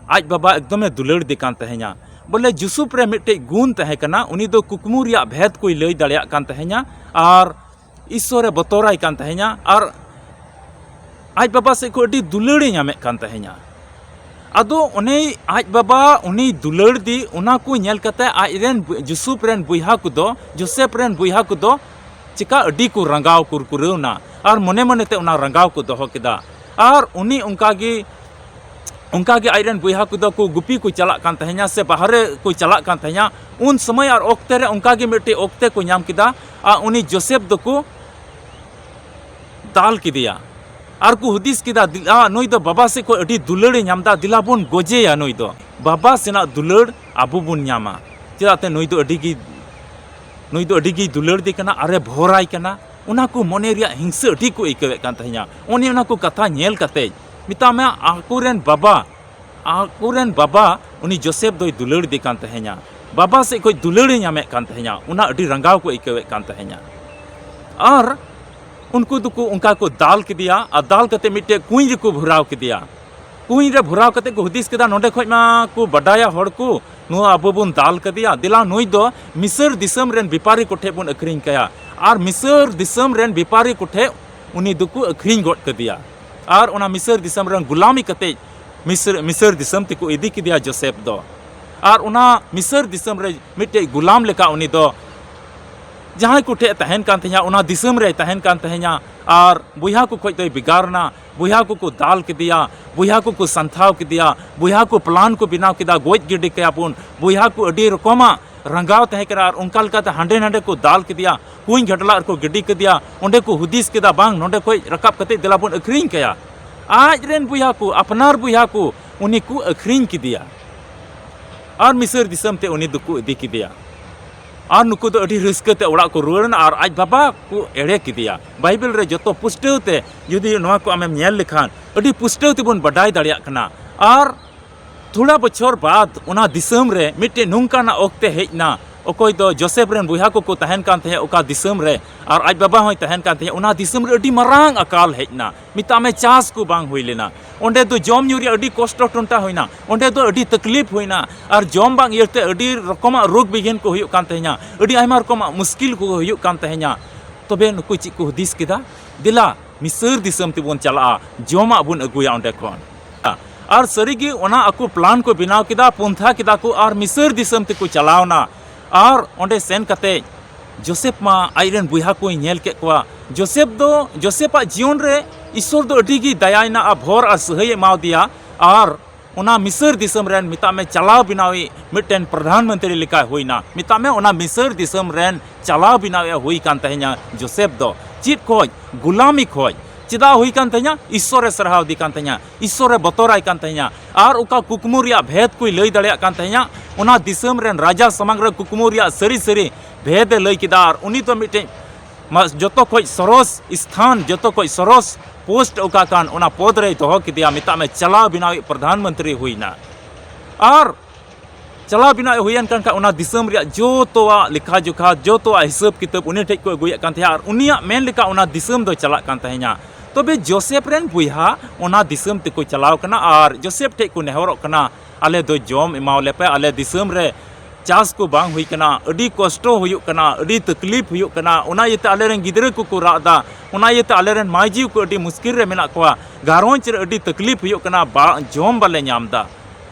ᱟᱡ ᱵᱟᱵᱟ ᱮᱠᱫᱚᱢᱮ ᱫᱩᱞᱟᱹᱲ ᱫᱮ ᱠᱟᱱ ᱛᱟᱦᱮᱸᱧᱟ᱾ ᱵᱚᱞᱮ ᱡᱩᱥᱩᱯ ᱨᱮ ᱢᱤᱫᱴᱮᱡ ᱜᱩᱱ ᱛᱟᱦᱮᱸ ᱠᱟᱱᱟ, ᱩᱱᱤ ᱫᱚ ᱠᱩᱠᱢᱩ ᱨᱮᱭᱟᱜ ᱵᱷᱮᱫ ᱠᱚᱭ ᱞᱟᱹᱭ ᱫᱟᱲᱮᱭᱟᱜ ᱠᱟᱱ ᱛᱟᱦᱮᱸᱧᱟ ᱟᱨ ᱤᱥᱥᱚᱨᱮ ᱵᱚᱛᱚᱨᱟᱭ ᱠᱟᱱ ᱛᱟᱦᱮᱸᱧᱟ ᱟᱨ ᱟᱡ ᱵᱟᱵᱟ ᱥᱮᱫ ᱠᱷᱚᱱ ᱟᱹᱰᱤ ᱫᱩᱞᱟᱹᱲᱮ ᱧᱟᱢᱮᱫ ᱠᱟᱱ ᱛᱟᱦᱮᱸᱧᱟ᱾ ᱟᱫᱚ ᱩᱱᱤ ᱟᱡ ᱵᱟᱵᱟ ᱩᱱᱤ ᱫᱩᱞᱟᱹᱲ ᱫᱤ ᱚᱱᱟ ᱠᱚ ᱧᱮᱞ ᱠᱟᱛᱮ ᱟᱡ ᱨᱮᱱ ᱡᱩᱥᱩᱯ ᱨᱮᱱ ᱵᱚᱭᱦᱟ ᱠᱚᱫᱚ, ᱡᱳᱥᱮᱯ ᱨᱮᱱ ᱵᱚᱭᱦᱟ ᱠᱚᱫᱚ ᱪᱮᱠᱟ ᱟᱹᱰᱤ ᱠᱚ ᱨᱟᱸᱜᱟᱣ ᱠᱩᱨᱠᱩᱨᱟᱹᱣ ᱮᱱᱟ ᱟᱨ ᱢᱚᱱᱮ ᱢᱚᱱᱮᱛᱮ ᱚᱱᱟ ᱨᱟᱸᱜᱟᱣ ᱠᱚ ᱫᱚᱦᱚ ᱠᱮᱫᱟ᱾ ᱟᱨ ᱩᱱᱤ ᱚᱱᱠᱟᱜᱮ ᱚᱱᱠᱟᱜᱮ ᱟᱡ ᱨᱮᱱ ᱵᱚᱭᱦᱟ ᱠᱚᱫᱚ ᱠᱚ ᱜᱩᱯᱤ ᱠᱚ ᱪᱟᱞᱟᱜ ᱠᱟᱱ ᱛᱟᱦᱮᱸᱧᱟ ᱥᱮ ᱵᱟᱦᱨᱮ ᱠᱚ ᱪᱟᱞᱟᱜ ᱠᱟᱱ ᱛᱟᱦᱮᱸᱧᱟ᱾ ᱩᱱ ᱥᱚᱢᱚᱭ ᱟᱨ ᱚᱠᱛᱮ ᱨᱮ ᱚᱱᱠᱟᱜᱮ ᱢᱤᱫᱴᱮᱡ ᱚᱠᱛᱮ ᱠᱚ ᱧᱟᱢ ᱠᱮᱫᱟ ᱟᱨ ᱩᱱᱤ ᱡᱳᱥᱮᱯ ᱫᱚᱠᱚ ᱫᱟᱞ ᱠᱮᱫᱮᱭᱟ᱾ ᱟᱨ ᱠᱚ ᱦᱩᱫᱤᱥ ᱠᱮᱫᱟ, ᱫᱮᱞᱟ, ᱱᱩᱭ ᱫᱚ ᱵᱟᱵᱟ ᱥᱮᱫ ᱠᱷᱚᱱ ᱟᱹᱰᱤ ᱫᱩᱞᱟᱹᱲᱮ ᱧᱟᱢ ᱮᱫᱟ, ᱫᱮᱞᱟ ᱵᱚᱱ ᱜᱚᱡᱮᱭᱟ ᱱᱩᱭ ᱫᱚ᱾ ᱵᱟᱵᱟ ᱥᱮᱱᱟᱜ ᱫᱩᱞᱟᱹᱲ ᱟᱵᱚ ᱵᱚᱱ ᱧᱟᱢᱟ, ᱪᱮᱫᱟᱜ ᱛᱮ ᱱᱩᱭ ᱫᱚ ᱟᱹᱰᱤ ᱜᱮ, ᱱᱩᱭ ᱫᱚ ᱟᱹᱰᱤ ᱜᱮᱭ ᱫᱩᱞᱟᱹᱲ ᱫᱮ ᱠᱟᱱᱟ ᱟᱨᱮ ᱵᱷᱚᱨᱟᱭ ᱠᱟᱱᱟ᱾ ᱚᱱᱟ ᱠᱚ ᱢᱚᱱᱮ ᱨᱮᱭᱟᱜ ᱦᱤᱝᱥᱟᱹ ᱟᱹᱰᱤ ᱠᱚ ᱟᱹᱭᱠᱟᱹᱣᱮᱫ ᱠᱟᱱ ᱛᱟᱦᱮᱸᱧᱟ᱾ ᱚᱱᱮ ᱚᱱᱟ ᱠᱚ ᱠᱟᱛᱷᱟ ᱧᱮᱞ ᱠᱟᱛᱮ ᱢᱮᱛᱟᱜ ᱢᱮ, ᱟᱠᱚᱨᱮᱱ ᱵᱟᱵᱟ, ᱟᱠᱚᱨᱮᱱ ᱵᱟᱵᱟ ᱩᱱᱤ ᱡᱳᱥᱮᱯ ᱫᱚᱭ ᱫᱩᱞᱟᱹᱲ ᱫᱮ ᱠᱟᱱ ᱛᱟᱦᱮᱸᱧᱟ, ᱵᱟᱵᱟ ᱥᱮᱫ ᱠᱷᱚᱱ ᱫᱩᱞᱟᱹᱲᱮ ᱧᱟᱢᱮᱫ ᱠᱟᱱ ᱛᱟᱦᱮᱸᱧᱟ, ᱚᱱᱟ ᱟᱹᱰᱤ ᱨᱟᱸᱜᱟᱣ ᱠᱚ ᱟᱹᱭᱠᱟᱹᱣᱮᱫ ᱠᱟᱱ ᱛᱟᱦᱮᱸᱧᱟ᱾ ᱟᱨ ᱩᱱᱠᱩ ᱫᱚᱠᱚ ᱚᱱᱠᱟ ᱠᱚ ᱫᱟᱞ ᱠᱮᱫᱮᱭᱟ ᱟᱨ ᱫᱟᱞ ᱠᱟᱛᱮ ᱢᱤᱫᱴᱮᱡ ᱠᱩᱧ ᱨᱮᱠᱚ ᱵᱷᱚᱨᱟᱣ ᱠᱮᱫᱮᱭᱟ᱾ ᱠᱩᱧ ᱨᱮ ᱵᱷᱚᱨᱟᱣ ᱠᱟᱛᱮ ᱠᱚ ᱦᱩᱫᱤᱥ ᱠᱮᱫᱟ, ᱱᱚᱰᱮ ᱠᱷᱚᱡ ᱢᱟ ᱠᱚ ᱵᱟᱰᱟᱭᱟ ᱦᱚᱲ ᱠᱚ, ᱱᱚᱣᱟ ᱟᱵᱚ ᱵᱚᱱ ᱫᱟᱞ ᱠᱟᱫᱮᱭᱟ, ᱫᱮᱞᱟ ᱱᱩᱭ ᱫᱚ ᱢᱤᱥᱚᱨ ᱫᱤᱥᱚᱢ ᱨᱮᱱ ᱵᱮᱯᱟᱨᱤ ᱠᱚᱴᱷᱮᱡ ᱵᱚᱱ ᱟᱹᱠᱷᱨᱤᱧ ᱠᱟᱭᱟ᱾ ᱟᱨ ᱢᱤᱥᱚᱨ ᱫᱤᱥᱚᱢ ᱨᱮᱱ ᱵᱮᱯᱟᱨᱤ ᱠᱚᱴᱷᱮᱡ ᱩᱱᱤ ᱫᱚᱠᱚ ᱟᱹᱠᱷᱨᱤᱧ ᱜᱚᱫ ᱠᱟᱫᱮᱭᱟ᱾ ᱟᱨ ᱚᱱᱟ ᱢᱤᱥᱚᱨ ᱫᱤᱥᱚᱢ ᱨᱮᱱ ᱜᱩᱞᱟᱢᱤ ᱠᱟᱛᱮ ᱢᱤᱥᱚᱨ, ᱢᱤᱥᱚᱨ ᱫᱤᱥᱚᱢ ᱛᱮᱠᱚ ᱤᱫᱤ ᱠᱮᱫᱮᱭᱟ ᱡᱳᱥᱮᱯ ᱫᱚ᱾ ᱟᱨ ᱚᱱᱟ ᱢᱤᱥᱚᱨ ᱫᱤᱥᱚᱢ ᱨᱮ ᱢᱤᱫᱴᱮᱡ ᱜᱩᱞᱟᱢ ᱞᱮᱠᱟ ᱩᱱᱤ ᱫᱚ ᱡᱟᱦᱟᱸᱭ ᱠᱚᱴᱷᱮᱡ ᱛᱟᱦᱮᱱ ᱠᱟᱱ ᱛᱟᱦᱮᱸᱱᱟ, ᱚᱱᱟ ᱫᱤᱥᱚᱢ ᱨᱮᱭ ᱛᱟᱦᱮᱱ ᱠᱟᱱ ᱛᱟᱦᱮᱸᱱᱟ᱾ ᱟᱨ ᱵᱚᱭᱦᱟ ᱠᱚ ᱠᱷᱚᱡ ᱫᱚᱭ ᱵᱷᱮᱜᱟᱨ ᱮᱱᱟ᱾ ᱵᱚᱭᱦᱟ ᱠᱚᱠᱚ ᱫᱟᱞ ᱠᱮᱫᱮᱭᱟ, ᱵᱚᱭᱦᱟ ᱠᱚᱠᱚ ᱥᱟᱱᱛᱷᱟᱣ ᱠᱮᱫᱮᱭᱟ, ᱵᱚᱭᱦᱟ ᱠᱚ ᱯᱞᱟᱱ ᱠᱚ ᱵᱮᱱᱟᱣ ᱠᱮᱫᱟ, ᱜᱚᱡ ᱜᱤᱰᱤ ᱠᱟᱭᱟ ᱵᱚᱱ᱾ ᱵᱚᱭᱦᱟ ᱠᱚ ᱟᱹᱰᱤ ᱨᱚᱠᱚᱢᱟᱜ ᱨᱟᱸᱜᱟᱣ ᱛᱟᱦᱮᱸ ᱠᱟᱱᱟ ᱟᱨ ᱚᱱᱠᱟ ᱞᱮᱠᱟᱛᱮ ᱦᱟᱸᱰᱮ ᱱᱟᱰᱮ ᱠᱚ ᱫᱟᱞ ᱠᱮᱫᱮᱭᱟ, ᱠᱩᱧ ᱜᱷᱟᱰᱞᱟᱜ ᱨᱮᱠᱚ ᱜᱤᱰᱤ ᱠᱮᱫᱮᱭᱟ᱾ ᱚᱸᱰᱮ ᱠᱚ ᱦᱩᱫᱤᱥ ᱠᱮᱫᱟ, ᱵᱟᱝ, ᱱᱚᱸᱰᱮ ᱠᱷᱚᱡ ᱨᱟᱠᱟᱵ ᱠᱟᱛᱮ ᱫᱮᱞᱟ ᱵᱚᱱ ᱟᱹᱠᱷᱨᱤᱧ ᱠᱟᱭᱟ᱾ ᱟᱡ ᱨᱮᱱ ᱵᱚᱭᱦᱟ ᱠᱚ, ᱟᱯᱱᱟᱨ ᱵᱚᱭᱦᱟ ᱠᱚ, ᱩᱱᱤ ᱠᱚ ᱟᱹᱠᱷᱨᱤᱧ ᱠᱮᱫᱮᱭᱟ᱾ ᱟᱨ ᱢᱤᱥᱚᱨ ᱫᱤᱥᱚᱢ ᱛᱮ ᱩᱱᱤ ᱫᱚᱠᱚ ᱤᱫᱤ ᱠᱮᱫᱮᱭᱟ᱾ ᱟᱨ ᱱᱩᱠᱩ ᱫᱚ ᱟᱹᱰᱤ ᱨᱟᱹᱥᱠᱟᱹ ᱛᱮ ᱚᱲᱟᱜ ᱠᱚ ᱨᱩᱣᱟᱹᱲ ᱮᱱᱟ ᱟᱨ ᱟᱡ ᱵᱟᱵᱟ ᱠᱚ ᱮᱲᱮ ᱠᱮᱫᱮᱭᱟ᱾ ᱵᱟᱭᱵᱮᱞ ᱨᱮ ᱡᱚᱛᱚ ᱯᱩᱥᱴᱟᱹᱣ ᱛᱮ ᱡᱩᱫᱤ ᱱᱚᱣᱟ ᱠᱚ ᱟᱢᱮᱢ ᱧᱮᱞ ᱞᱮᱠᱷᱟᱱ ᱟᱹᱰᱤ ᱯᱩᱥᱴᱟᱹᱣ ᱛᱮᱵᱚᱱ ᱵᱟᱰᱟᱭ ᱫᱟᱲᱮᱭᱟᱜ ᱠᱟᱱᱟ᱾ ᱟᱨ ᱛᱷᱚᱲᱟ ᱵᱚᱪᱷᱚᱨ ᱵᱟᱫ ᱚᱱᱟ ᱫᱤᱥᱚᱢ ᱨᱮ ᱢᱤᱫᱴᱮᱱ ᱱᱚᱝᱠᱟᱱᱟᱜ ᱚᱠᱛᱮ ᱦᱮᱡ ᱮᱱᱟ, ᱚᱠᱚᱭ ᱫᱚ ᱡᱳᱥᱮᱯ ᱨᱮᱱ ᱵᱚᱭᱦᱟ ᱠᱚᱠᱚ ᱛᱟᱦᱮᱱ ᱠᱟᱱ ᱛᱟᱦᱮᱸᱫ ᱚᱠᱟ ᱫᱤᱥᱚᱢ ᱨᱮ, ᱟᱨ ᱟᱡ ᱵᱟᱵᱟ ᱦᱚᱸᱭ ᱛᱟᱦᱮᱱ ᱠᱟᱱ ᱛᱟᱦᱮᱸᱫ, ᱚᱱᱟ ᱫᱤᱥᱚᱢ ᱨᱮ ᱟᱹᱰᱤ ᱢᱟᱨᱟᱝ ᱟᱠᱟᱞ ᱦᱮᱡ ᱮᱱᱟ᱾ ᱢᱮᱛᱟᱜ ᱢᱮ ᱪᱟᱥ ᱠᱚ ᱵᱟᱝ ᱦᱩᱭ ᱞᱮᱱᱟ᱾ ᱚᱸᱰᱮ ᱫᱚ ᱡᱚᱢ ᱧᱩ ᱨᱮᱭᱟᱜ ᱟᱹᱰᱤ ᱠᱚᱥᱴᱚ ᱴᱚᱱᱴᱟ ᱦᱩᱭᱱᱟ, ᱚᱸᱰᱮ ᱫᱚ ᱟᱹᱰᱤ ᱛᱟᱠᱞᱤᱯ ᱦᱩᱭᱱᱟ, ᱟᱨ ᱡᱚᱢ ᱵᱟᱝ ᱤᱭᱟᱹᱛᱮ ᱟᱹᱰᱤ ᱨᱚᱠᱚᱢᱟᱜ ᱨᱳᱜᱽ ᱵᱤᱜᱷᱤᱱ ᱠᱚ ᱦᱩᱭᱩᱜ ᱠᱟᱱ ᱛᱟᱦᱮᱸᱧᱟ, ᱟᱹᱰᱤ ᱟᱭᱢᱟ ᱨᱚᱠᱚᱢᱟᱜ ᱢᱩᱥᱠᱤᱞ ᱠᱚ ᱦᱩᱭᱩᱜ ᱠᱟᱱ ᱛᱟᱦᱮᱸᱧᱟ᱾ ᱛᱚᱵᱮ ᱱᱩᱠᱩ ᱪᱮᱫ ᱠᱚ ᱦᱩᱫᱤᱥ ᱠᱮᱫᱟ? ᱫᱮᱞᱟ ᱢᱤᱥᱚᱨ ᱫᱤᱥᱚᱢ ᱛᱮᱵᱚᱱ ᱪᱟᱞᱟᱜᱼᱟ, ᱡᱚᱢᱟᱜ ᱵᱚᱱ ᱟᱹᱜᱩᱭᱟ ᱚᱸᱰᱮ ᱠᱷᱚᱱ᱾ ᱟᱨ ᱥᱟᱹᱨᱤᱜᱮ ᱚᱱᱟ ᱟᱠᱚ ᱯᱞᱟᱱ ᱠᱚ ᱵᱮᱱᱟᱣ ᱠᱮᱫᱟ, ᱯᱚᱱᱛᱷᱟ ᱠᱮᱫᱟ ᱠᱚ ᱟᱨ ᱢᱤᱥᱚᱨ ᱫᱤᱥᱚᱢ ᱛᱮᱠᱚ ᱪᱟᱞᱟᱣᱱᱟ᱾ ᱟᱨ ᱚᱸᱰᱮ ᱥᱮᱱ ᱠᱟᱛᱮ ᱡᱳᱥᱮᱯ ᱢᱟ ᱟᱡ ᱨᱮᱱ ᱵᱚᱭᱦᱟ ᱠᱚᱭ ᱧᱮᱞ ᱠᱮᱫ ᱠᱚᱣᱟ᱾ ᱡᱳᱥᱮᱯ ᱫᱚ, ᱡᱳᱥᱮᱯᱟᱜ ᱡᱤᱭᱚᱱ ᱨᱮ ᱤᱥᱚᱨ ᱫᱚ ᱟᱹᱰᱤ ᱜᱮ ᱫᱟᱭᱟᱭᱮᱱᱟ ᱟᱨ ᱵᱷᱚᱨ ᱟᱨ ᱥᱟᱹᱦᱟᱹᱭ ᱮᱢᱟᱣᱫᱮᱭᱟ᱾ ᱟᱨ ᱚᱱᱟ ᱢᱤᱥᱚᱨ ᱫᱤᱥᱚᱢ ᱨᱮᱱ, ᱢᱮᱛᱟᱜ ᱢᱮ, ᱪᱟᱞᱟᱣ ᱵᱮᱱᱟᱣᱤᱡ ᱢᱤᱫᱴᱮᱱ ᱯᱨᱚᱫᱷᱟᱱ ᱢᱚᱱᱛᱨᱤ ᱞᱮᱠᱟᱭ ᱦᱩᱭᱱᱟ᱾ ᱢᱮᱛᱟᱜ ᱢᱮ, ᱚᱱᱟ ᱢᱤᱥᱚᱨ ᱫᱤᱥᱚᱢ ᱨᱮᱱ ᱪᱟᱞᱟᱣ ᱵᱮᱱᱟᱣᱤᱡ ᱮ ᱦᱩᱭ ᱠᱟᱱ ᱛᱟᱦᱮᱸᱧᱟ ᱡᱳᱥᱮᱯ ᱫᱚ᱾ ᱪᱮᱫ ᱠᱷᱚᱡ? ᱜᱩᱞᱟᱢᱤ ᱠᱷᱚᱡ᱾ ᱪᱮᱫᱟᱜ ᱦᱩᱭ ᱠᱟᱱ ᱛᱟᱦᱮᱸᱧᱟ? ᱤᱥᱚᱨᱮ ᱥᱟᱨᱦᱟᱣ ᱫᱮ ᱠᱟᱱ ᱛᱟᱦᱮᱸᱧᱟ, ᱤᱥᱚᱨᱮ ᱵᱚᱛᱚᱨᱟᱭ ᱠᱟᱱ ᱛᱟᱦᱮᱸᱧᱟ᱾ ᱟᱨ ᱚᱠᱟ ᱠᱩᱠᱢᱩ ᱨᱮᱭᱟᱜ ᱵᱷᱮᱫ ᱠᱚᱭ ᱞᱟᱹᱭ ᱫᱟᱲᱮᱭᱟᱜ ᱠᱟᱱ ᱛᱟᱦᱮᱸᱧᱟ, ᱚᱱᱟ ᱫᱤᱥᱚᱢ ᱨᱮᱱ ᱨᱟᱡᱟ ᱥᱟᱢᱟᱝ ᱨᱮ ᱠᱩᱠᱢᱩ ᱨᱮᱭᱟᱜ ᱥᱟᱹᱨᱤ ᱥᱟᱹᱨᱤ ᱵᱷᱮᱫ ᱮ ᱞᱟᱹᱭ ᱠᱮᱫᱟ᱾ ᱟᱨ ᱩᱱᱤ ᱫᱚ ᱢᱤᱫᱴᱮᱱ ᱢᱟ-, ᱡᱚᱛᱚ ᱠᱷᱚᱡ ᱥᱚᱨᱚᱥ ᱥᱛᱷᱟᱱ, ᱡᱚᱛᱚ ᱠᱷᱚᱡ ᱥᱚᱨᱚᱥ ᱯᱳᱥᱴ ᱚᱠᱟ ᱠᱟᱱ, ᱚᱱᱟ ᱯᱚᱫᱽ ᱨᱮᱭ ᱫᱚᱦᱚ ᱠᱮᱫᱮᱭᱟ, ᱢᱮᱛᱟᱜ ᱢᱮ, ᱪᱟᱞᱟᱣ ᱵᱮᱱᱟᱣᱤᱡ ᱯᱨᱚᱫᱷᱟᱱ ᱢᱚᱱᱛᱨᱤ ᱦᱩᱭᱱᱟ᱾ ᱟᱨ ᱪᱟᱞᱟᱣ ᱵᱮᱱᱟᱣ ᱦᱩᱭᱮᱱ ᱠᱟᱱ ᱠᱷᱟᱱ, ᱚᱱᱟ ᱫᱤᱥᱚᱢ ᱨᱮᱭᱟᱜ ᱡᱚᱛᱚᱣᱟᱜ ᱞᱮᱠᱷᱟ ᱡᱚᱠᱷᱟ, ᱡᱚᱛᱚᱣᱟᱜ ᱦᱤᱥᱟᱹᱵ ᱠᱤᱛᱟᱹᱵ ᱩᱱᱤ ᱴᱷᱮᱱ ᱠᱚ ᱟᱹᱜᱩᱭᱮᱫ ᱠᱟᱱ ᱛᱟᱦᱮᱸᱫ ᱟᱨ ᱩᱱᱤᱭᱟᱜ ᱢᱮᱱ ᱞᱮᱠᱟ ᱚᱱᱟ ᱫᱤᱥᱚᱢ ᱫᱚ ᱪᱟᱞᱟᱜ ᱠᱟᱱ ᱛᱟᱦᱮᱸᱫᱼᱟ᱾ ᱛᱚᱵᱮ ᱡᱳᱥᱮᱯᱷ ᱨᱮᱱ ᱵᱚᱭᱦᱟ ᱚᱱᱟ ᱫᱤᱥᱚᱢ ᱛᱮᱠᱚ ᱪᱟᱞᱟᱣ ᱠᱟᱱᱟ ᱟᱨ ᱡᱳᱥᱮᱯᱷ ᱴᱷᱮᱱ ᱠᱚ ᱱᱮᱦᱚᱨᱚᱜ ᱠᱟᱱᱟ, ᱟᱞᱮ ᱫᱚ ᱡᱚᱢ ᱮᱢᱟᱣ ᱞᱮᱯᱮ, ᱟᱞᱮ ᱫᱤᱥᱚᱢ ᱨᱮ ᱪᱟᱥ ᱠᱚ ᱵᱟᱝ ᱦᱩᱭ ᱠᱟᱱᱟ, ᱟᱹᱰᱤ ᱠᱚᱥᱴᱚ ᱦᱩᱭᱩᱜ ᱠᱟᱱᱟ, ᱟᱹᱰᱤ ᱛᱟᱠᱞᱤᱯ ᱦᱩᱭᱩᱜ ᱠᱟᱱᱟ, ᱚᱱᱟ ᱤᱭᱟᱹᱛᱮ ᱟᱞᱮᱨᱮᱱ ᱜᱤᱫᱽᱨᱟᱹ ᱠᱚᱠᱚ ᱨᱟᱜ ᱮᱫᱟ, ᱚᱱᱟ ᱤᱭᱟᱹᱛᱮ ᱟᱞᱮᱨᱮᱱ ᱢᱟᱹᱭᱡᱤ ᱠᱚ ᱟᱹᱰᱤ ᱢᱩᱥᱠᱤᱞ ᱨᱮ ᱢᱮᱱᱟᱜ ᱠᱚᱣᱟ, ᱜᱷᱟᱨᱚᱸᱡᱽ ᱨᱮ ᱟᱹᱰᱤ ᱛᱟᱠᱞᱤᱯ ᱦᱩᱭᱩᱜ ᱠᱟᱱᱟ, ᱵᱟ-, ᱡᱚᱢ ᱵᱟᱞᱮ ᱧᱟᱢ ᱮᱫᱟ᱾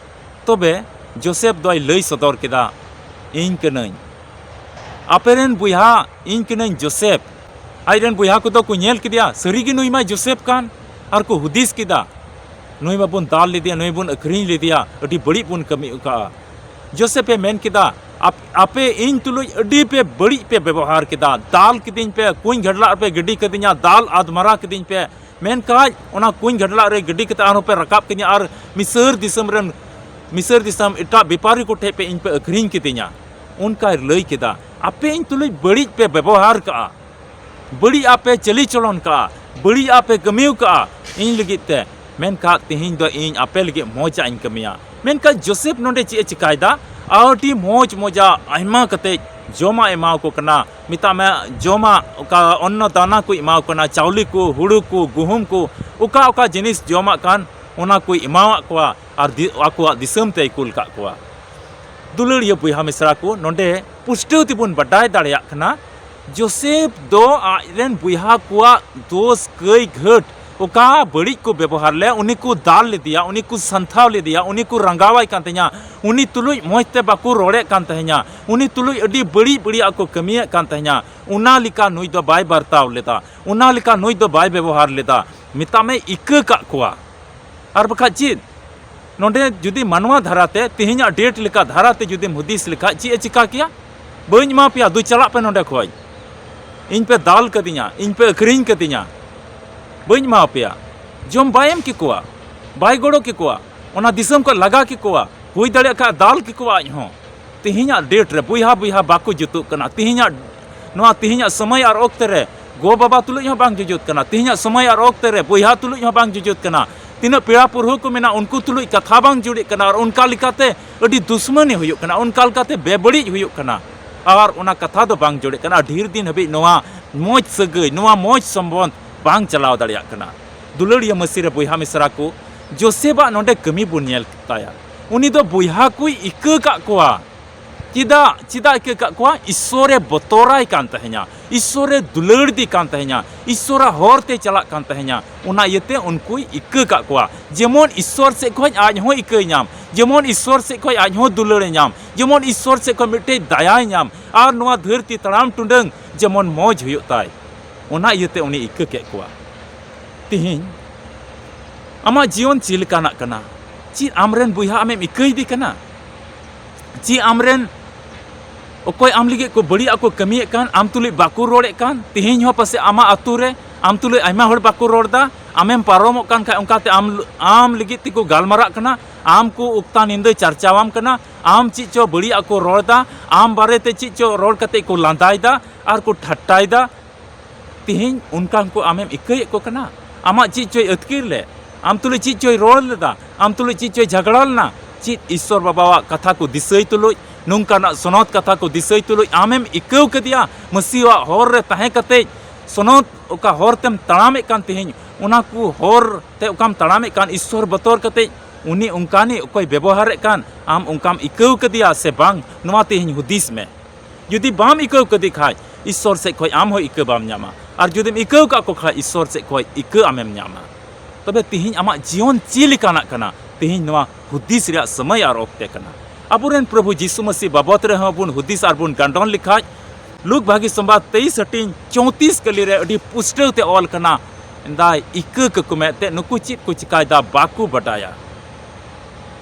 ᱛᱚᱵᱮ ᱡᱳᱥᱮᱯᱷ ᱫᱚᱭ ᱞᱟᱹᱭ ᱥᱚᱫᱚᱨ ᱠᱮᱫᱟ, ᱤᱧ ᱠᱟᱹᱱᱟᱹᱧ ᱟᱯᱮᱨᱮᱱ ᱵᱚᱭᱦᱟ, ᱤᱧ ᱠᱟᱹᱱᱟᱹᱧ ᱡᱳᱥᱮᱯᱷ᱾ ᱟᱡᱨᱮᱱ ᱵᱚᱭᱦᱟ ᱠᱚᱫᱚ ᱠᱚ ᱧᱮᱞ ᱠᱮᱫᱮᱭᱟ, ᱥᱟᱹᱨᱤᱜᱮ ᱱᱩᱭ ᱢᱟᱭ ᱡᱳᱥᱮᱯᱷ ᱠᱟᱱ, ᱟᱨ ᱠᱚ ᱦᱩᱫᱤᱥ ᱠᱮᱫᱟ, ᱱᱩᱭ ᱢᱟᱵᱚᱱ ᱫᱟᱞ ᱞᱮᱫᱮᱭᱟ, ᱱᱩᱭ ᱵᱚᱱ ᱟᱹᱠᱷᱨᱤᱧ ᱞᱮᱫᱮᱭᱟ, ᱟᱹᱰᱤ ᱵᱟᱹᱲᱤᱡ ᱵᱚᱱ ᱠᱟᱹᱢᱤ ᱟᱠᱟᱫᱼᱟ᱾ ᱡᱳᱥᱮᱯᱷ ᱮ ᱢᱮᱱ ᱠᱮᱫᱟ, ᱟᱯ-, ᱟᱯᱮ ᱤᱧ ᱛᱩᱞᱩᱡ ᱟᱹᱰᱤ ᱯᱮ ᱵᱟᱹᱲᱤᱡ ᱯᱮ ᱵᱮᱵᱚᱦᱟᱨ ᱠᱮᱫᱟ, ᱫᱟᱞ ᱠᱤᱫᱤᱧ ᱯᱮ, ᱠᱩᱧ ᱜᱷᱟᱰᱞᱟᱜ ᱨᱮᱯᱮ ᱜᱤᱰᱤ ᱠᱟᱫᱤᱧᱟ, ᱫᱟᱞ ᱟᱫᱢᱟᱨᱟ ᱠᱤᱫᱤᱧ ᱯᱮ, ᱢᱮᱱᱠᱷᱟᱱ ᱚᱱᱟ ᱠᱩᱧ ᱜᱷᱟᱰᱞᱟᱜ ᱨᱮ ᱜᱤᱰᱤ ᱠᱟᱛᱮ ᱟᱨᱦᱚᱸ ᱯᱮ ᱨᱟᱠᱟᱵ ᱠᱤᱫᱤᱧᱟ ᱟᱨ ᱢᱤᱥᱨ ᱫᱤᱥᱚᱢ ᱨᱮᱱ, ᱢᱤᱥᱨ ᱫᱤᱥᱚᱢ ᱮᱴᱟᱜ ᱵᱮᱯᱟᱨᱤ ᱠᱚ ᱴᱷᱮᱱ ᱯᱮ ᱤᱧ ᱯᱮ ᱟᱹᱠᱷᱨᱤᱧ ᱠᱤᱫᱤᱧᱟ᱾ ᱚᱱᱠᱟᱭ ᱞᱟᱹᱭ ᱠᱮᱫᱟ, ᱟᱯᱮ ᱤᱧ ᱛᱩᱞᱩᱡ ᱵᱟᱹᱲᱤᱡ ᱯᱮ ᱵᱮᱵᱚᱦᱟᱨ ᱠᱟᱜᱼᱟ, ᱵᱟᱹᱲᱤᱡ ᱟᱜ ᱯᱮ ᱪᱟᱹᱞᱤ ᱪᱚᱞᱚᱱ ᱠᱟᱜᱼᱟ, ᱵᱟᱹᱲᱤᱡ ᱟᱜ ᱯᱮ ᱠᱟᱹᱢᱤ ᱠᱟᱜᱼᱟ ᱤᱧ ᱞᱟᱹᱜᱤᱫ ᱛᱮ, ᱢᱮᱱᱠᱷᱟᱱ ᱛᱮᱦᱮᱧ ᱫᱚ ᱤᱧ ᱟᱯᱮ ᱞᱟᱹᱜᱤᱫ ᱢᱚᱡᱟᱜ ᱤᱧ ᱠᱟᱹᱢᱤᱭᱟ᱾ ᱢᱮᱱᱠᱷᱟᱱ ᱡᱳᱥᱮᱯᱷ ᱱᱚᱰᱮ ᱪᱮᱫ ᱮ ᱪᱤᱠᱟᱭᱮᱫᱟ? ᱟᱹᱰᱤ ᱢᱚᱡᱽ ᱢᱚᱡᱟ ᱟᱭᱢᱟ ᱠᱟᱛᱮ ᱡᱚᱢᱟᱜ ᱮ ᱮᱢᱟᱣ ᱠᱚ ᱠᱟᱱᱟ᱾ ᱢᱮᱛᱟᱜ ᱢᱮ, ᱡᱚᱢᱟᱜ ᱚᱠᱟ ᱚᱱᱱᱚ ᱫᱟᱱᱟ ᱠᱚ ᱮᱢᱟᱣ ᱠᱚ ᱠᱟᱱᱟ, ᱪᱟᱣᱞᱮ ᱠᱚ, ᱦᱩᱲᱩ ᱠᱚ, ᱜᱩᱦᱩᱢ ᱠᱚ, ᱚᱠᱟ ᱚᱠᱟ ᱡᱤᱱᱤᱥ ᱡᱚᱢᱟᱜ ᱠᱟᱱ, ᱚᱱᱟ ᱠᱚᱭ ᱮᱢᱟᱣᱟᱫ ᱠᱚᱣᱟ ᱟᱨ ᱫᱤ-, ᱟᱠᱚᱣᱟᱜ ᱫᱤᱥᱚᱢ ᱛᱮᱭ ᱠᱩᱞ ᱠᱟᱜ ᱠᱚᱣᱟ᱾ ᱫᱩᱞᱟᱹᱲᱤᱭᱟᱹ ᱵᱚᱭᱦᱟ ᱢᱤᱥᱨᱟ ᱠᱚ, ᱱᱚᱰᱮ ᱯᱩᱥᱴᱟᱹᱣ ᱛᱮᱵᱚᱱ ᱵᱟᱰᱟᱭ ᱫᱟᱲᱮᱭᱟᱜ ᱠᱟᱱᱟ, ᱡᱳᱥᱮᱯᱷ ᱫᱚ ᱟᱡᱨᱮᱱ ᱵᱚᱭᱦᱟ ᱠᱚᱣᱟᱜ ᱫᱳᱥ, ᱠᱟᱹᱭ ᱜᱷᱟᱹᱴ, ᱚᱠᱟ ᱵᱟᱹᱲᱤᱡ ᱠᱚ ᱵᱮᱵᱚᱦᱟᱨ ᱞᱮᱫ, ᱩᱱᱤ ᱠᱚ ᱫᱟᱞ ᱞᱮᱫᱮᱭᱟ, ᱩᱱᱤ ᱠᱚ ᱥᱟᱱᱛᱷᱟᱣ ᱞᱮᱫᱮᱭᱟ, ᱩᱱᱤ ᱠᱚ ᱨᱟᱸᱜᱟᱣᱟᱭ ᱠᱟᱱ ᱛᱟᱦᱮᱸᱱᱟ, ᱩᱱᱤ ᱛᱩᱞᱩᱡ ᱢᱚᱡᱽ ᱛᱮ ᱵᱟᱠᱚ ᱨᱚᱲᱮᱫ ᱠᱟᱱ ᱛᱟᱦᱮᱸᱱᱟ, ᱩᱱᱤ ᱛᱩᱞᱩᱡ ᱟᱹᱰᱤ ᱵᱟᱹᱲᱤᱡ ᱵᱟᱹᱲᱤᱡᱟᱜ ᱠᱚ ᱠᱟᱹᱢᱤᱭᱮᱫ ᱠᱟᱱ ᱛᱟᱦᱮᱸᱱᱟ, ᱚᱱᱟ ᱞᱮᱠᱟ ᱱᱩᱭ ᱫᱚ ᱵᱟᱭ ᱵᱟᱨᱛᱟᱣ ᱞᱮᱫᱟ, ᱚᱱᱟ ᱞᱮᱠᱟ ᱱᱩᱭ ᱫᱚ ᱵᱟᱭ ᱵᱮᱵᱚᱦᱟᱨ ᱞᱮᱫᱟ᱾ ᱢᱮᱛᱟᱜ ᱢᱮ, ᱤᱠᱟᱹ ᱠᱟᱜ ᱠᱚᱣᱟ᱾ ᱟᱨ ᱵᱟᱠᱷᱟᱡ ᱪᱮᱫ? ᱱᱚᱰᱮ ᱡᱩᱫᱤ ᱢᱟᱱᱣᱟ ᱫᱷᱟᱨᱟᱛᱮ, ᱛᱮᱦᱮᱧᱟᱜ date ᱞᱮᱠᱟ ᱫᱷᱟᱨᱟᱛᱮ ᱡᱩᱫᱤᱢ ᱦᱩᱫᱤᱥ ᱞᱮᱠᱷᱟᱡ, ᱪᱮᱫ ᱮ ᱪᱤᱠᱟ ᱠᱮᱭᱟ? ᱵᱟᱹᱧ ᱮᱢᱟ ᱯᱮᱭᱟ, ᱫᱩ ᱪᱟᱞᱟᱜ ᱯᱮ ᱱᱚᱰᱮ ᱠᱷᱚᱡ᱾ ᱤᱧ ᱯᱮ ᱫᱟᱞ ᱠᱟᱫᱤᱧᱟ, ᱤᱧ ᱯᱮ ᱟᱹᱠᱷᱨᱤᱧ ᱠᱟᱫᱤᱧᱟ, ᱵᱟᱹᱧ ᱮᱢᱟ ᱯᱮᱭᱟ᱾ ᱡᱚᱢ ᱵᱟᱭ ᱮᱢ ᱠᱮᱠᱚᱣᱟ, ᱵᱟᱭ ᱜᱚᱲᱚ ᱠᱮᱠᱚᱣᱟ, ᱚᱱᱟ ᱫᱤᱥᱚᱢ ᱠᱷᱚᱡ ᱞᱟᱜᱟ ᱠᱮᱠᱚᱣᱟ, ᱦᱩᱭ ᱫᱟᱲᱮᱭᱟᱜ ᱠᱷᱟᱡ ᱫᱟᱞ ᱠᱮᱠᱚᱣᱟ ᱟᱡ ᱦᱚᱸ᱾ ᱛᱮᱦᱮᱧᱟᱜ date ᱨᱮ ᱵᱚᱭᱦᱟ ᱵᱚᱭᱦᱟ ᱵᱟᱠᱚ ᱡᱩᱛᱩᱜ ᱠᱟᱱᱟ᱾ ᱛᱮᱦᱮᱧᱟᱜ, ᱱᱚᱣᱟ ᱛᱮᱦᱮᱧᱟᱜ ᱥᱚᱢᱚᱭ ᱟᱨ ᱚᱠᱛᱮ ᱨᱮ ᱜᱚ ᱵᱟᱵᱟ ᱛᱩᱞᱩᱡ ᱦᱚᱸ ᱵᱟᱝ ᱡᱩᱡᱩᱛ ᱠᱟᱱᱟ᱾ ᱛᱮᱦᱮᱧᱟᱜ ᱥᱚᱢᱚᱭ ᱟᱨ ᱚᱠᱛᱮ ᱨᱮ ᱵᱚᱭᱦᱟ ᱛᱩᱞᱩᱡ ᱦᱚᱸ ᱵᱟᱝ ᱡᱩᱡᱩᱛ ᱠᱟᱱᱟ᱾ ᱛᱤᱱᱟᱹᱜ ᱯᱮᱲᱟ ᱯᱩᱨᱦᱟᱹ ᱠᱚ ᱢᱮᱱᱟᱜᱼᱟ, ᱩᱱᱠᱩ ᱛᱩᱞᱩᱡ ᱠᱟᱛᱷᱟ ᱵᱟᱝ ᱡᱩᱲᱤᱜ ᱠᱟᱱᱟ, ᱟᱨ ᱚᱱᱠᱟ ᱞᱮᱠᱟᱛᱮ ᱟᱹᱰᱤ ᱫᱩᱥᱢᱟᱹᱱᱤ ᱦᱩᱭᱩᱜ ᱠᱟᱱᱟ, ᱚᱱᱠᱟ ᱞᱮᱠᱟᱛᱮ ᱵᱮᱵᱟᱹᱲᱤᱡ ᱦᱩᱭᱩᱜ ᱠᱟᱱᱟ, ᱟᱨ ᱚᱱᱟ ᱠᱟᱛᱷᱟ ᱫᱚ ᱵᱟᱝ ᱡᱩᱲᱤᱜ ᱠᱟᱱᱟ᱾ ᱰᱷᱮᱨ ᱫᱤᱱ ᱦᱟᱹᱵᱤᱡ ᱱᱚᱣᱟ ᱢᱚᱡᱽ ᱥᱟᱹᱜᱟᱹᱭ, ᱱᱚᱣᱟ ᱢᱚᱡᱽ ᱥᱚᱢᱵᱚᱱᱫᱷ ᱵᱟᱝ ᱪᱟᱞᱟᱣ ᱫᱟᱲᱮᱭᱟᱜ ᱠᱟᱱᱟ᱾ ᱫᱩᱞᱟᱹᱲᱤᱭᱟᱹ ᱢᱟᱹᱥᱤ ᱨᱮ ᱵᱚᱭᱦᱟ ᱢᱤᱥᱨᱟ ᱠᱚ, ᱡᱳᱥᱮᱵᱟᱜ ᱱᱚᱰᱮ ᱠᱟᱹᱢᱤ ᱵᱚᱱ ᱧᱮᱞ ᱛᱟᱭᱟ᱾ ᱩᱱᱤ ᱫᱚ ᱵᱚᱭᱦᱟ ᱠᱚᱭ ᱤᱠᱟᱹ ᱠᱟᱜ ᱠᱚᱣᱟ᱾ ᱪᱮᱫᱟᱜ, ᱪᱮᱫᱟᱜ ᱤᱠᱟᱹ ᱠᱟᱜ ᱠᱚᱣᱟ? ᱤᱥᱥᱚᱨᱮ ᱵᱚᱛᱚᱨᱟᱭ ᱠᱟᱱ ᱛᱟᱦᱮᱸᱧᱟ, ᱤᱥᱥᱚᱨᱮ ᱫᱩᱞᱟᱹᱲ ᱫᱮ ᱠᱟᱱ ᱛᱟᱦᱮᱸᱧᱟ, ᱤᱥᱥᱚᱨᱟᱜ ᱦᱚᱨ ᱛᱮ ᱪᱟᱞᱟᱜ ᱠᱟᱱ ᱛᱟᱦᱮᱸᱧᱟ᱾ ᱚᱱᱟ ᱤᱭᱟᱹᱛᱮ ᱩᱱᱠᱩᱭ ᱤᱠᱟᱹ ᱠᱟᱜ ᱠᱚᱣᱟ, ᱡᱮᱢᱚᱱ ᱤᱥᱥᱚᱨ ᱥᱮᱫ ᱠᱷᱚᱱ ᱟᱡ ᱦᱚᱸ ᱤᱠᱟᱹᱭ ᱧᱟᱢ, ᱡᱮᱢᱚᱱ ᱤᱥᱥᱚᱨ ᱥᱮᱫ ᱠᱷᱚᱱ ᱟᱡ ᱦᱚᱸ ᱫᱩᱞᱟᱹᱲᱮ ᱧᱟᱢ, ᱡᱮᱢᱚᱱ ᱤᱥᱥᱚᱨ ᱥᱮᱫ ᱠᱷᱚᱱ ᱢᱤᱫᱴᱮᱡ ᱫᱟᱭᱟᱭ ᱧᱟᱢ, ᱟᱨ ᱱᱚᱣᱟ ᱫᱷᱟᱹᱨᱛᱤ ᱛᱟᱲᱟᱢ ᱴᱩᱰᱟᱹᱝ ᱡᱮᱢᱚᱱ ᱢᱚᱡᱽ ᱦᱩᱭᱩᱜ ᱛᱟᱭ᱾ ᱚᱱᱟ ᱤᱭᱟᱹᱛᱮ ᱩᱱᱤ ᱤᱠᱟᱹ ᱠᱮᱫ ᱠᱚᱣᱟ᱾ ᱛᱤᱦᱤᱧ ᱟᱢᱟᱜ ᱡᱤᱭᱚᱱ ᱪᱮᱫ ᱞᱮᱠᱟᱱᱟᱜ ᱠᱟᱱᱟ? ᱪᱮᱫ ᱟᱢᱨᱮᱱ ᱵᱚᱭᱦᱟ ᱟᱢᱮᱢ ᱤᱠᱟᱹᱭᱮᱫᱮ ᱠᱟᱱᱟ? ᱪᱮᱫ ᱟᱢᱨᱮᱱ ᱚᱠᱚᱭ ᱟᱢ ᱞᱟᱹᱜᱤᱫ ᱠᱚ ᱵᱟᱹᱲᱤᱡ ᱟᱜ ᱠᱚ ᱠᱟᱹᱢᱤᱭᱮᱫ ᱠᱟᱱ, ᱟᱢ ᱛᱩᱞᱩᱡ ᱵᱟᱠᱚ ᱨᱚᱲᱮᱫ ᱠᱟᱱ? ᱛᱮᱦᱮᱧ ᱦᱚᱸ ᱯᱟᱥᱮᱡ ᱟᱢᱟᱜ ᱟᱹᱛᱩ ᱨᱮ ᱟᱢ ᱛᱩᱞᱩᱡ ᱟᱭᱢᱟ ᱦᱚᱲ ᱵᱟᱠᱚ ᱨᱚᱲ ᱮᱫᱟ᱾ ᱟᱢᱮᱢ ᱯᱟᱨᱚᱢᱚᱜ ᱠᱟᱱ ᱠᱷᱟᱡ ᱚᱱᱠᱟᱛᱮ ᱟᱢ, ᱟᱢ ᱞᱟᱹᱜᱤᱫ ᱛᱮᱠᱚ ᱜᱟᱞᱢᱟᱨᱟᱜ ᱠᱟᱱᱟ, ᱟᱢ ᱠᱚ ᱚᱠᱛᱟ ᱧᱤᱫᱟᱹ ᱪᱟᱨᱪᱟᱣᱟᱢ ᱠᱟᱱᱟ, ᱟᱢ ᱪᱮᱫ ᱪᱚ ᱵᱟᱹᱲᱤᱡ ᱟᱜ ᱠᱚ ᱨᱚᱲ ᱮᱫᱟ, ᱟᱢ ᱵᱟᱨᱮᱛᱮ ᱪᱮᱫ ᱪᱚ ᱨᱚᱲ ᱠᱟᱛᱮ ᱠᱚ ᱞᱟᱸᱫᱟᱭᱮᱫᱟ ᱟᱨ ᱠᱚ ᱴᱷᱟᱴᱴᱟᱭᱮᱫᱟ᱾ ᱛᱤᱦᱤᱧ ᱚᱱᱠᱟᱱ ᱠᱚ ᱟᱢᱮᱢ ᱤᱠᱟᱹᱭᱮᱫ ᱠᱚ ᱠᱟᱱᱟ? ᱟᱢᱟᱜ ᱪᱮᱫ ᱪᱚᱭ ᱟᱹᱛᱠᱤᱨ ᱞᱮᱫ? ᱟᱢ ᱛᱩᱞᱩᱡ ᱪᱮᱫ ᱪᱚᱭ ᱨᱚᱲ ᱞᱮᱫᱟ? ᱟᱢ ᱛᱩᱞᱩᱡ ᱪᱮᱫ ᱪᱚᱭ ᱡᱷᱟᱜᱽᱲᱟ ᱞᱮᱱᱟ? ᱪᱮᱫ ᱤᱥᱥᱚᱨ ᱵᱟᱵᱟᱣᱟᱜ ᱠᱟᱛᱷᱟ ᱠᱚ ᱫᱤᱥᱟᱹᱭ ᱛᱩᱞᱩᱡ, ᱱᱚᱝᱠᱟᱱᱟᱜ ᱥᱚᱱᱚᱛ ᱠᱟᱛᱷᱟ ᱠᱚ ᱫᱤᱥᱟᱹᱭ ᱛᱩᱞᱩᱡ ᱟᱢᱮᱢ ᱤᱠᱟᱹᱣ ᱠᱟᱫᱮᱭᱟ? ᱢᱟᱹᱥᱤᱣᱟᱜ ᱦᱚᱨ ᱨᱮ ᱛᱟᱦᱮᱸ ᱠᱟᱛᱮ ᱥᱚᱱᱚᱛ ᱚᱠᱟ ᱦᱚᱨ ᱛᱮᱢ ᱛᱟᱲᱟᱢᱮᱫ ᱠᱟᱱ ᱛᱤᱦᱤᱧ, ᱚᱱᱟ ᱠᱚ ᱦᱚᱨ ᱛᱮ ᱚᱠᱟᱢ ᱛᱟᱲᱟᱢᱮᱫ ᱠᱟᱱ, ᱤᱥᱥᱚᱨ ᱵᱚᱛᱚᱨ ᱠᱟᱛᱮ ᱩᱱᱤ ᱚᱱᱠᱟᱱᱤᱡ ᱚᱠᱚᱭ ᱵᱮᱵᱚᱦᱟᱨᱮᱫ ᱠᱟᱱ, ᱟᱢ ᱚᱱᱠᱟᱢ ᱤᱠᱟᱹᱣ ᱠᱟᱫᱮᱭᱟ ᱥᱮ ᱵᱟᱝ? ᱱᱚᱣᱟ ᱛᱮᱦᱮᱧ ᱦᱩᱫᱤᱥ ᱢᱮ᱾ ᱡᱩᱫᱤ ᱵᱟᱢ ᱤᱠᱟᱹᱣ ᱠᱟᱫᱮ ᱠᱷᱟᱡ, ᱤᱥᱥᱚᱨ ᱥᱮᱫ ᱠᱷᱚᱡ ᱟᱢ ᱦᱚᱸ ᱤᱠᱟᱹ ᱵᱟᱢ ᱧᱟᱢᱟ᱾ ᱟᱨ ᱡᱩᱫᱤᱢ ᱤᱠᱟᱹᱣ ᱠᱟᱜ ᱠᱚ ᱠᱷᱟᱡ, ᱤᱥᱥᱚᱨ ᱥᱮᱫ ᱠᱷᱚᱡ ᱤᱠᱟᱹ ᱟᱢᱮᱢ ᱧᱟᱢᱟ᱾ ᱛᱚᱵᱮ ᱛᱤᱦᱤᱧ ᱟᱢᱟᱜ ᱡᱤᱭᱚᱱ ᱪᱮᱫ ᱞᱮᱠᱟᱱᱟᱜ ᱠᱟᱱᱟ? ᱛᱤᱦᱤᱧ ᱱᱚᱣᱟ ᱦᱩᱫᱤᱥ ᱨᱮᱭᱟᱜ ᱥᱚᱢᱚᱭ ᱟᱨ ᱚᱠᱛᱮ ᱠᱟᱱᱟ᱾ ᱟᱵᱚᱨᱮᱱ ᱯᱨᱚᱵᱷᱩ ᱡᱤᱥᱩ ᱢᱟᱹᱥᱤ ᱵᱟᱵᱚᱛ ᱨᱮᱦᱚᱸ ᱵᱚᱱ ᱦᱩᱫᱤᱥ ᱟᱨ ᱵᱚᱱ ᱜᱟᱱᱰᱚᱱ ᱞᱮᱠᱷᱟᱡ, ᱞᱩᱠ ᱵᱷᱟᱹᱜᱤ ᱥᱚᱢᱵᱟᱫ ᱛᱮᱭᱤᱥ ᱦᱟᱹᱴᱤᱧ ᱪᱳᱭᱛᱨᱤᱥ ᱠᱟᱹᱞᱤ ᱨᱮ ᱟᱹᱰᱤ ᱯᱩᱥᱴᱟᱹᱣ ᱛᱮ ᱚᱞ ᱠᱟᱱᱟ, ᱢᱮᱱᱫᱟᱭ, ᱤᱠᱟᱹ ᱠᱟᱠᱚ ᱢᱮ ᱮᱱᱛᱮᱫ, ᱱᱩᱠᱩ ᱪᱮᱫ ᱠᱚ ᱪᱤᱠᱟᱭᱮᱫᱟ ᱵᱟᱠᱚ ᱵᱟᱰᱟᱭᱟ᱾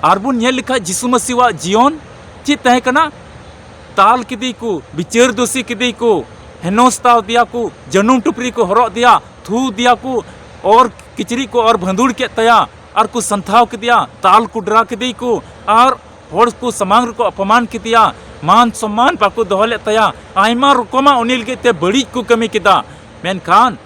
ᱟᱨ ᱵᱚᱱ ᱧᱮᱞ ᱞᱮᱠᱷᱟᱡ ᱡᱤᱥᱩ ᱢᱟᱹᱥᱤᱣᱟᱜ ᱡᱤᱭᱚᱱ ᱪᱮᱫ ᱛᱟᱦᱮᱸ ᱠᱟᱱᱟ? ᱛᱟᱞ ᱠᱮᱫᱮ ᱠᱚ, ᱵᱤᱪᱟᱹᱨ ᱫᱩᱥᱤ ᱠᱮᱫᱮ ᱠᱚ, ᱦᱮᱱᱚᱥᱛᱟᱣ ᱫᱮᱭᱟ ᱠᱚ, ᱡᱟᱹᱱᱩᱢ ᱴᱩᱯᱨᱤ ᱠᱚ ᱦᱚᱨᱚᱜ ᱫᱮᱭᱟ, ᱛᱷᱩ ᱫᱮᱭᱟ ᱠᱚ, ᱚᱨ ᱠᱤᱪᱨᱤᱡ ᱠᱚ ᱚᱨ ᱵᱷᱟᱹᱸᱫᱩᱲ ᱠᱮᱫ ᱛᱟᱭᱟ, ᱟᱨ ᱠᱚ ᱥᱟᱱᱛᱷᱟᱣ ᱠᱮᱫᱮᱭᱟ, ᱛᱟᱞ ᱠᱚᱰᱨᱟ ᱠᱮᱫᱮ ᱠᱚ, ᱟᱨ ᱦᱚᱲ ᱠᱚ ᱥᱟᱢᱟᱝ ᱨᱮᱠᱚ ᱚᱯᱚᱢᱟᱱ ᱠᱮᱫᱮᱭᱟ, ᱢᱟᱱ ᱥᱚᱢᱢᱟᱱ ᱵᱟᱠᱚ ᱫᱚᱦᱚ ᱞᱮᱫ ᱛᱟᱭᱟ, ᱟᱭᱢᱟ ᱨᱚᱠᱚᱢᱟᱜ ᱩᱱᱤ ᱞᱟᱹᱜᱤᱫ ᱛᱮ ᱵᱟᱹᱲᱤᱡ ᱠᱚ ᱠᱟᱹᱢᱤ ᱠᱮᱫᱟ᱾ ᱢᱮᱱᱠᱷᱟᱱ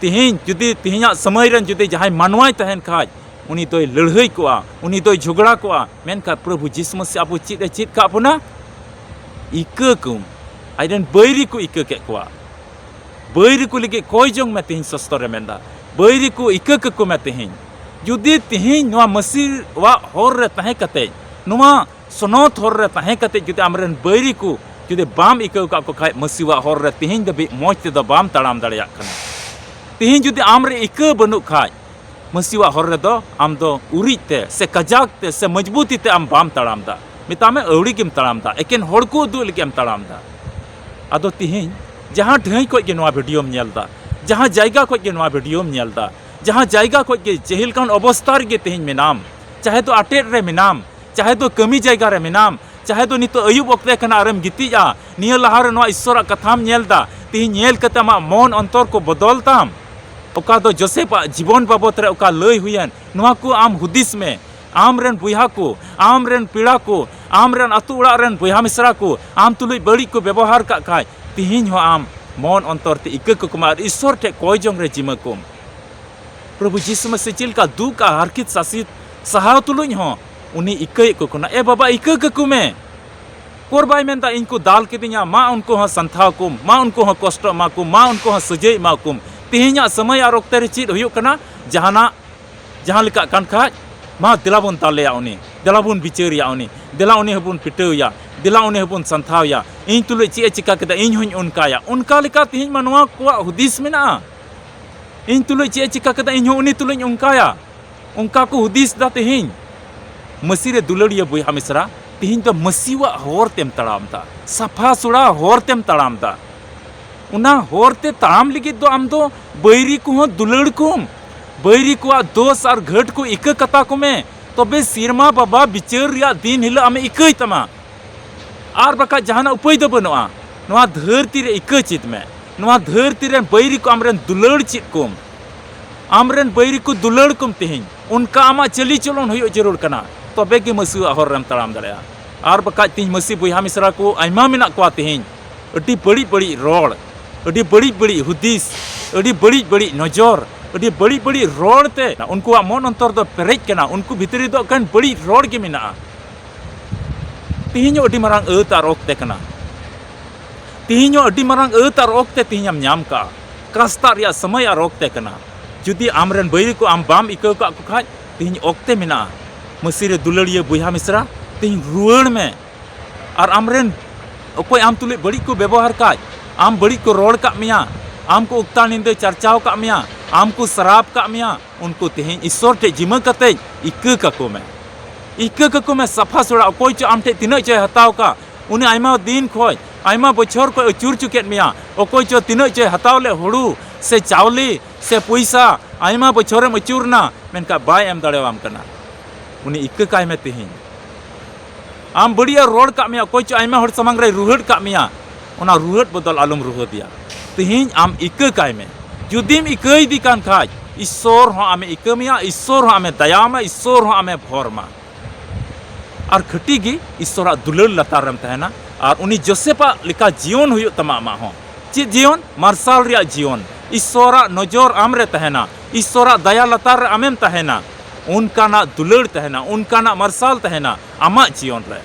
ᱛᱮᱦᱮᱧ ᱡᱩᱫᱤ ᱛᱮᱦᱮᱧᱟᱜ ᱥᱚᱢᱚᱭ ᱨᱮᱱ ᱡᱩᱫᱤ ᱡᱟᱦᱟᱸᱭ ᱢᱟᱱᱣᱟᱭ ᱛᱟᱦᱮᱱ ᱠᱷᱟᱡ, ᱩᱱᱤ ᱫᱚᱭ ᱞᱟᱹᱲᱦᱟᱹᱭ ᱠᱚᱜᱼᱟ, ᱩᱱᱤ ᱫᱚᱭ ᱡᱷᱚᱜᱽᱲᱟ ᱠᱚᱜᱼᱟ᱾ ᱢᱮᱱᱠᱷᱟᱱ ᱯᱨᱚᱵᱷᱩ ᱡᱤᱥᱩ ᱢᱟᱹᱥᱤ ᱟᱵᱚ ᱪᱮᱫ ᱮ ᱪᱮᱫ ᱠᱟᱜ ᱵᱚᱱᱟ? ᱤᱠᱟᱹ ᱠᱚᱢ᱾ ᱟᱡ ᱨᱮᱱ ᱵᱟᱹᱭᱨᱤ ᱠᱚ ᱤᱠᱟᱹ ᱠᱮᱫ ᱠᱚᱣᱟ᱾ ᱵᱟᱹᱭᱨᱤ ᱠᱚ ᱞᱟᱹᱜᱤᱫ ᱠᱚᱭ ᱡᱚᱝ ᱢᱮ ᱛᱮᱦᱮᱧ, ᱥᱚᱥᱛᱚᱨ ᱨᱮ ᱢᱮᱱᱫᱟ᱾ ᱵᱟᱹᱭᱨᱤ ᱠᱚ ᱤᱠᱟᱹ ᱠᱟᱠᱚ ᱢᱮ ᱛᱮᱦᱮᱧ᱾ ᱡᱩᱫᱤ ᱛᱮᱦᱮᱧ ᱱᱚᱣᱟ ᱢᱟᱹᱥᱤᱣᱟᱜ ᱦᱚᱨ ᱨᱮ ᱛᱟᱦᱮᱸ ᱠᱟᱛᱮ, ᱱᱚᱣᱟ ᱥᱚᱱᱚᱛ ᱦᱚᱨ ᱨᱮ ᱛᱟᱦᱮᱸ ᱠᱟᱛᱮ ᱡᱩᱫᱤ ᱟᱢᱨᱮᱱ ᱵᱟᱹᱭᱨᱤ ᱠᱚ ᱡᱩᱫᱤ ᱵᱟᱢ ᱤᱠᱟᱹᱣ ᱠᱟᱜ ᱠᱚ ᱠᱷᱟᱡ, ᱢᱟᱹᱥᱤᱣᱟᱜ ᱦᱚᱨ ᱨᱮ ᱛᱮᱦᱮᱧ ᱫᱷᱟᱹᱵᱤᱡ ᱢᱚᱡᱽ ᱛᱮᱫᱚ ᱵᱟᱢ ᱛᱟᱲᱟᱢ ᱫᱟᱲᱮᱭᱟᱜ ᱠᱟᱱᱟ᱾ ᱛᱮᱦᱮᱧ ᱡᱩᱫᱤ ᱟᱢᱨᱮ ᱤᱠᱟᱹ ᱵᱟᱹᱱᱩᱜ ᱠᱷᱟᱡ, ᱢᱟᱹᱥᱤᱣᱟᱜ ᱦᱚᱨ ᱨᱮᱫᱚ ᱟᱢ ᱫᱚ ᱩᱨᱤᱡ ᱛᱮ ᱥᱮ ᱠᱟᱡᱟᱠ ᱛᱮ ᱥᱮ ᱢᱚᱡᱽᱵᱩᱛᱤ ᱛᱮ ᱟᱢ ᱵᱟᱢ ᱛᱟᱲᱟᱢ ᱫᱟ᱾ ᱢᱮᱛᱟᱜ ᱢᱮ ᱟᱹᱣᱲᱤ ᱜᱮᱢ ᱛᱟᱲᱟᱢ ᱫᱟ, ᱮᱠᱮᱱ ᱦᱚᱲ ᱠᱚ ᱩᱫᱩᱜ ᱞᱟᱹᱜᱤᱫ ᱮᱢ ᱛᱟᱲᱟᱢ ᱫᱟ᱾ ᱟᱫᱚ ᱛᱮᱦᱮᱧ ᱡᱟᱦᱟᱸ ᱴᱷᱟᱹᱭ ᱠᱷᱚᱡ ᱜᱮ ᱱᱚᱣᱟ ᱵᱷᱤᱰᱤᱭᱳᱢ ᱧᱮᱞ ᱫᱟ, ᱡᱟᱦᱟᱸ ᱡᱟᱭᱜᱟ ᱠᱷᱚᱡ ᱜᱮ ᱱᱚᱣᱟ ᱵᱷᱤᱰᱤᱭᱳᱢ ᱧᱮᱞ ᱫᱟ, ᱡᱟᱦᱟᱸ ᱡᱟᱭᱜᱟ ᱠᱷᱚᱡ ᱜᱮ ᱡᱮ ᱞᱮᱠᱟᱱ ᱚᱵᱚᱥᱛᱟ ᱨᱮᱜᱮ ᱛᱮᱦᱮᱧ ᱢᱮᱱᱟᱢ, ᱪᱟᱦᱮ ᱫᱚ ᱟᱴᱮᱫ ᱨᱮ ᱢᱮᱱᱟᱢ, ᱪᱟᱦᱮ ᱫᱚ ᱠᱟᱹᱢᱤ ᱡᱟᱭᱜᱟ ᱨᱮ ᱢᱮᱱᱟᱢ, ᱪᱟᱦᱮ ᱫᱚ ᱱᱤᱛᱚᱜ ᱟᱹᱭᱩᱵ ᱚᱠᱛᱮ ᱠᱟᱱᱟ ᱟᱨᱮᱢ ᱜᱤᱛᱤᱡᱼᱟ, ᱱᱤᱭᱟᱹ ᱞᱟᱦᱟ ᱨᱮ ᱱᱚᱣᱟ ᱤᱥᱥᱚᱨᱟᱜ ᱠᱟᱛᱷᱟᱢ ᱧᱮᱞ ᱫᱟ, ᱛᱮᱦᱮᱧ ᱧᱮᱞ ᱠᱟᱛᱮ ᱟᱢᱟᱜ ᱢᱚᱱ ᱚᱱᱛᱚᱨ ᱠᱚ ᱵᱚᱫᱚᱞ ᱛᱟᱢ᱾ ᱚᱠᱟ ᱫᱚ ᱡᱳᱥᱮᱯᱷ ᱟᱜ ᱡᱤᱵᱚᱱ ᱵᱟᱵᱚᱛ ᱨᱮ ᱚᱠᱟ ᱞᱟᱹᱭ ᱦᱩᱭᱮᱱ, ᱱᱚᱣᱟ ᱠᱚ ᱟᱢ ᱦᱩᱫᱤᱥ ᱢᱮ᱾ ᱟᱢ ᱨᱮᱱ ᱵᱚᱭᱦᱟ ᱠᱚ, ᱟᱢ ᱨᱮᱱ ᱯᱮᱲᱟ ᱠᱚ, ᱟᱢ ᱨᱮᱱ ᱟᱹᱛᱩ ᱚᱲᱟᱜ ᱨᱮᱱ ᱵᱚᱭᱦᱟ ᱢᱤᱥᱨᱟ ᱠᱚ ᱟᱢ ᱛᱩᱞᱩᱡ ᱵᱟᱹᱲᱤᱡ ᱠᱚ ᱵᱮᱵᱚᱦᱟᱨ ᱠᱟᱜ ᱠᱷᱟᱡ, ᱛᱮᱦᱮᱧ ᱦᱚᱸ ᱟᱢ ᱢᱚᱱ ᱚᱱᱛᱚᱨ ᱛᱮ ᱤᱠᱟᱹ ᱠᱟᱠᱚᱢ ᱟᱨ ᱤᱥᱥᱚᱨ ᱴᱷᱮᱡ ᱠᱚᱭ ᱡᱚᱝ ᱨᱮ ᱡᱤᱢᱟᱹ ᱠᱚᱢ᱾ ᱯᱨᱚᱵᱷᱩ ᱡᱤᱥᱩ ᱢᱟᱹᱥᱤ ᱪᱮᱫ ᱞᱮᱠᱟ ᱫᱩᱠ ᱟᱨ ᱦᱟᱨᱠᱮᱛ ᱥᱟᱥᱮᱛ ᱥᱟᱦᱟᱣ ᱛᱩᱞᱩᱡ ᱦᱚᱸ ᱩᱱᱤ ᱤᱠᱟᱹᱭᱮᱫ ᱠᱚ ᱠᱟᱱᱟ, "ᱮ ᱵᱟᱵᱟ, ᱤᱠᱟᱹ ᱠᱟᱠᱚ ᱢᱮ᱾" ᱠᱚᱨ ᱵᱟᱭ ᱢᱮᱱᱫᱟ, "ᱤᱧ ᱠᱚ ᱫᱟᱞ ᱠᱤᱫᱤᱧᱟ, ᱢᱟ ᱩᱱᱠᱩ ᱦᱚᱸ ᱥᱟᱱᱛᱷᱟᱣ ᱠᱚᱢ, ᱢᱟ ᱩᱱᱠᱩ ᱦᱚᱸ ᱠᱚᱥᱴᱚ ᱮᱢᱟ ᱠᱚᱢ, ᱢᱟ ᱩᱱᱠᱩ ᱦᱚᱸ ᱥᱟᱹᱡᱟᱹᱭ ᱮᱢᱟ ᱠᱚᱢ, ᱛᱮᱦᱮᱧᱟᱜ ᱥᱚᱢᱚᱭ ᱟᱨ ᱚᱠᱛᱮ ᱨᱮ ᱪᱮᱫ ᱦᱩᱭᱩᱜ ᱠᱟᱱᱟ, ᱡᱟᱦᱟᱱᱟᱜ ᱡᱟᱦᱟᱸ ᱞᱮᱠᱟᱜ ᱠᱟᱱ ᱠᱷᱟᱡ, ᱢᱟ ᱫᱮᱞᱟ ᱵᱚᱱ ᱫᱟᱞᱮᱭᱟ ᱩᱱᱤ, ᱫᱮᱞᱟ ᱩᱱᱤ ᱦᱚᱸᱵᱚᱱ ᱯᱤᱴᱟᱹᱣᱮᱭᱟ, ᱫᱮᱞᱟ ᱩᱱᱤ ᱦᱚᱸᱵᱚᱱ ᱥᱟᱱᱛᱷᱟᱣᱮᱭᱟ, ᱤᱧ ᱛᱩᱞᱩᱡ ᱪᱮᱫ ᱮ ᱪᱤᱠᱟ ᱠᱮᱫᱟ, ᱤᱧ ᱦᱚᱸᱧ ᱚᱱᱠᱟᱭᱟ᱾" ᱚᱱᱠᱟ ᱞᱮᱠᱟ ᱛᱮᱦᱮᱧ ᱢᱟ ᱱᱚᱣᱟ ᱠᱚᱣᱟᱜ ᱦᱩᱫᱤᱥ ᱢᱮᱱᱟᱜᱼᱟ, "ᱤᱧ ᱛᱩᱞᱩᱡ ᱪᱮᱫ ᱮ ᱪᱤᱠᱟ ᱠᱮᱫᱟ, ᱤᱧ ᱦᱚᱸ ᱩᱱᱤ ᱛᱩᱞᱩᱡ ᱚᱱᱠᱟᱭᱟ᱾" ᱚᱱᱠᱟ ᱠᱚ ᱦᱩᱫᱤᱥ ᱫᱟ ᱛᱮᱦᱮᱧ᱾ ᱢᱟᱹᱥᱤ ᱨᱮ ᱫᱩᱞᱟᱹᱲᱤᱭᱟᱹ ᱵᱚᱭᱦᱟ ᱢᱤᱥᱨᱟ, ᱛᱮᱦᱮᱧ ᱫᱚ ᱢᱟᱹᱥᱤᱣᱟᱜ ᱦᱚᱨ ᱛᱮᱢ ᱛᱟᱲᱟᱢ ᱫᱟ, ᱥᱟᱯᱷᱟ ᱥᱩᱲᱟ ᱦᱚᱨ ᱛᱮᱢ ᱛᱟᱲᱟᱢ ᱫᱟ᱾ ᱚᱱᱟ ᱦᱚᱨ ᱛᱮ ᱛᱟᱲᱟᱢ ᱞᱟᱹᱜᱤᱫ ᱫᱚ ᱟᱢ ᱫᱚ ᱵᱟᱹᱭᱨᱤ ᱠᱚᱦᱚᱸ ᱫᱩᱞᱟᱹᱲ ᱠᱚᱢ, ᱵᱟᱹᱭᱨᱤ ᱠᱚᱣᱟᱜ ᱫᱳᱥ ᱟᱨ ᱜᱷᱟᱹᱴ ᱠᱚ ᱤᱠᱟᱹ ᱠᱟᱛᱟ ᱠᱚᱢᱮ, ᱛᱚᱵᱮ ᱥᱮᱨᱢᱟ ᱵᱟᱵᱟ ᱵᱤᱪᱟᱹᱨ ᱨᱮᱭᱟᱜ ᱫᱤᱱ ᱦᱤᱞᱳᱜ ᱟᱢᱮ ᱤᱠᱟᱹᱭ ᱛᱟᱢᱟ᱾ ᱟᱨ ᱵᱟᱠᱷᱟᱡ ᱡᱟᱦᱟᱱᱟᱜ ᱩᱯᱟᱹᱭ ᱫᱚ ᱵᱟᱹᱱᱩᱜᱼᱟ᱾ ᱱᱚᱣᱟ ᱫᱷᱟᱹᱨᱛᱤ ᱨᱮ ᱤᱠᱟᱹ ᱪᱮᱫ ᱢᱮ, ᱱᱚᱣᱟ ᱫᱷᱟᱹᱨᱛᱤ ᱨᱮᱱ ᱵᱟᱹᱭᱨᱤ ᱠᱚ ᱟᱢᱨᱮᱱ ᱫᱩᱞᱟᱹᱲ ᱪᱮᱫ ᱠᱚᱢ, ᱟᱢᱨᱮᱱ ᱵᱟᱹᱭᱨᱤ ᱠᱚ ᱫᱩᱞᱟᱹᱲ ᱠᱚᱢ ᱛᱮᱦᱮᱧ᱾ ᱚᱱᱠᱟ ᱟᱢᱟᱜ ᱪᱟᱹᱞᱤ ᱪᱚᱞᱚᱱ ᱦᱩᱭᱩᱜ ᱡᱟᱹᱨᱩᱲ ᱠᱟᱱᱟ, ᱛᱚᱵᱮ ᱜᱮ ᱢᱟᱹᱥᱤᱣᱟᱜ ᱦᱚᱨ ᱨᱮᱢ ᱛᱟᱲᱟᱢ ᱫᱟᱲᱮᱭᱟᱜᱼᱟ᱾ ᱟᱨ ᱵᱟᱠᱷᱟᱡ ᱛᱮᱦᱮᱧ ᱢᱟᱹᱥᱤ ᱵᱚᱭᱦᱟ ᱢᱤᱥᱨᱟ ᱠᱚ ᱟᱭᱢᱟ ᱢᱮᱱᱟᱜ ᱠᱚᱣᱟ ᱛᱮᱦᱮᱧ, ᱟᱹᱰᱤ ᱵᱟᱹᱲᱤᱡ ᱵᱟᱹᱲᱤᱡ ᱨᱚᱲ, ᱟᱹᱰᱤ ᱵᱟᱹᱲᱤᱡ ᱵᱟᱹᱲᱤᱡ ᱦᱩᱫᱤᱥ, ᱟᱹᱰᱤ ᱵᱟᱹᱲᱤᱡ ᱵᱟᱹᱲᱤᱡ ᱱᱚᱡᱚᱨ, ᱟᱹᱰᱤ ᱵᱟᱹᱲᱤᱡ ᱵᱟᱹᱲᱤᱡ ᱨᱚᱲ ᱛᱮ ᱩᱱᱠᱩᱣᱟᱜ ᱢᱚᱱ ᱚᱱᱛᱚᱨ ᱫᱚ ᱯᱮᱨᱮᱡ ᱠᱟᱱᱟ᱾ ᱩᱱᱠᱩ ᱵᱷᱤᱛᱨᱤ ᱫᱚ ᱮᱠᱮᱱ ᱵᱟᱹᱲᱤᱡ ᱨᱚᱲ ᱜᱮ ᱢᱮᱱᱟᱜᱼᱟ᱾ ᱛᱮᱦᱮᱧ ᱦᱚᱸ ᱟᱹᱰᱤ ᱢᱟᱨᱟᱝ ᱟᱹᱛ ᱟᱨ ᱚᱠᱛᱮ ᱠᱟᱱᱟ᱾ ᱛᱮᱦᱮᱧ ᱦᱚᱸ ᱟᱹᱰᱤ ᱢᱟᱨᱟᱝ ᱟᱹᱛ ᱟᱨ ᱚᱠᱛᱮ ᱛᱮᱦᱮᱧ ᱮᱢ ᱧᱟᱢ ᱠᱟᱜᱼᱟ᱾ ᱠᱟᱥᱛᱟᱜ ᱨᱮᱭᱟᱜ ᱥᱚᱢᱚᱭ ᱟᱨ ᱚᱠᱛᱮ ᱠᱟᱱᱟ᱾ ᱡᱩᱫᱤ ᱟᱢᱨᱮᱱ ᱵᱟᱹᱭᱨᱤ ᱠᱚ ᱟᱢ ᱵᱟᱢ ᱤᱠᱟᱹᱣ ᱠᱟᱜ ᱠᱚ ᱠᱷᱟᱡ, ᱛᱮᱦᱮᱧ ᱚᱠᱛᱮ ᱢᱮᱱᱟᱜᱼᱟ᱾ ᱢᱟᱹᱥᱤ ᱨᱮ ᱫᱩᱞᱟᱹᱲᱤᱭᱟᱹ ᱵᱚᱭᱦᱟ ᱢᱤᱥᱨᱟ, ᱛᱮᱦᱮᱧ ᱨᱩᱣᱟᱹᱲ ᱢᱮ᱾ ᱟᱨ ᱟᱢᱨᱮᱱ ᱚᱠᱚᱭ ᱟᱢ ᱛᱩᱞᱩᱡ ᱵᱟᱹᱲᱤᱡ ᱠᱚ ᱵᱮᱵᱚᱦᱟᱨ ᱠᱟᱜ, ᱟᱢ ᱵᱟᱹᱲᱤᱡ ᱠᱚ ᱨᱚᱲ ᱠᱟᱜ ᱢᱮᱭᱟ, ᱟᱢ ᱠᱚ ᱩᱠᱛᱟ ᱧᱤᱫᱟᱹ ᱪᱟᱨᱪᱟᱣ ᱠᱟᱜ ᱢᱮᱭᱟ, ᱟᱢ ᱠᱚ ᱥᱟᱨᱟᱯ ᱠᱟᱜ ᱢᱮᱭᱟ, ᱩᱱᱠᱩ ᱛᱮᱦᱮᱧ ᱤᱥᱥᱚᱨ ᱴᱷᱮᱡ ᱡᱤᱢᱟᱹ ᱠᱟᱛᱮ ᱤᱠᱟᱹ ᱠᱟᱠᱚ ᱢᱮ᱾ ᱤᱠᱟᱹ ᱠᱟᱠᱚ ᱢᱮ ᱥᱟᱯᱷᱟ ᱥᱩᱲᱟ᱾ ᱚᱠᱚᱭ ᱪᱚ ᱟᱢ ᱴᱷᱮᱡ ᱛᱤᱱᱟᱹᱜ ᱪᱚᱭ ᱦᱟᱛᱟᱣ ᱠᱟᱜ, ᱩᱱᱤ ᱟᱭᱢᱟ ᱫᱤᱱ ᱠᱷᱚᱡ, ᱟᱭᱢᱟ ᱵᱚᱪᱷᱚᱨ ᱠᱷᱚᱡ ᱟᱹᱪᱩᱨ ᱪᱚ ᱠᱮᱫ ᱢᱮᱭᱟ᱾ ᱚᱠᱚᱭ ᱪᱚ ᱛᱤᱱᱟᱹᱜ ᱪᱚᱭ ᱦᱟᱛᱟᱣ ᱞᱮᱫ ᱦᱩᱲᱩ ᱥᱮ ᱪᱟᱣᱞᱮ ᱥᱮ ᱯᱚᱭᱥᱟ, ᱟᱭᱢᱟ ᱵᱚᱪᱷᱚᱨᱮᱢ ᱟᱹᱪᱩᱨ ᱱᱟ, ᱢᱮᱱᱠᱷᱟᱱ ᱵᱟᱭ ᱮᱢ ᱫᱟᱲᱮᱣᱟᱢ ᱠᱟᱱᱟ᱾ ᱩᱱᱤ ᱤᱠᱟᱹ ᱠᱟᱭ ᱢᱮ ᱛᱮᱦᱮᱧ᱾ ᱟᱢ ᱵᱟᱹᱲᱤᱡ ᱮ ᱨᱚᱲ ᱠᱟᱜ ᱢᱮᱭᱟ, ᱚᱠᱚᱭ ᱪᱚ ᱟᱭᱢᱟ ᱦᱚᱲ ᱥᱟᱢᱟᱝ ᱨᱮᱭ ᱨᱩᱦᱮᱫ ᱠᱟᱜ ᱢᱮᱭᱟ, ᱚᱱᱟ ᱨᱩᱦᱮᱫ ᱵᱚᱫᱚᱞ ᱟᱞᱚᱢ ᱨᱩᱦᱮᱫᱮᱭᱟ᱾ ᱛᱮᱦᱮᱧ ᱟᱢ ᱤᱠᱟᱹ ᱠᱟᱭ ᱢᱮ᱾ ᱡᱩᱫᱤᱢ ᱤᱠᱟᱹᱭᱮᱫᱮ ᱠᱟᱱ ᱠᱷᱟᱡ, ᱤᱥᱥᱚᱨ ᱦᱚᱸ ᱟᱢᱮ ᱤᱠᱟᱹ ᱢᱮᱭᱟ, ᱤᱥᱥᱚᱨ ᱦᱚᱸ ᱟᱢᱮ ᱫᱟᱭᱟ ᱟᱢᱟ, ᱤᱥᱥᱚᱨ ᱦᱚᱸ ᱟᱢᱮ ᱵᱷᱚᱨ ᱢᱟ᱾ ᱟᱨ ᱠᱷᱟᱹᱴᱤ ᱜᱮ ᱤᱥᱥᱚᱨᱟᱜ ᱫᱩᱞᱟᱹᱲ ᱞᱟᱛᱟᱨ ᱨᱮᱢ ᱛᱟᱦᱮᱱᱟ ᱟᱨ ᱩᱱᱤ ᱡᱳᱥᱮᱯᱟᱜ ᱞᱮᱠᱟ ᱡᱤᱭᱚᱱ ᱦᱩᱭᱩᱜ ᱛᱟᱢᱟ ᱟᱢᱟᱜ ᱦᱚᱸ᱾ ᱪᱮᱫ ᱡᱤᱭᱚᱱ? ᱢᱟᱨᱥᱟᱞ ᱨᱮᱭᱟᱜ ᱡᱤᱭᱚᱱ᱾ ᱤᱥᱥᱚᱨᱟᱜ ᱱᱚᱡᱚᱨ ᱟᱢ ᱨᱮ ᱛᱟᱦᱮᱱᱟ, ᱤᱥᱥᱚᱨᱟᱜ ᱫᱟᱭᱟ ᱞᱟᱛᱟᱨ ᱨᱮ ᱟᱢᱮᱢ ᱛᱟᱦᱮᱱᱟ, ᱚᱱᱠᱟᱱᱟᱜ ᱫᱩᱞᱟᱹᱲ ᱛᱟᱦᱮᱱᱟ, ᱚᱱᱠᱟᱱᱟᱜ ᱢᱟᱨᱥᱟᱞ ᱛᱟᱦᱮᱱᱟ ᱟᱢᱟᱜ ᱡᱤᱭᱚᱱ ᱨᱮ᱾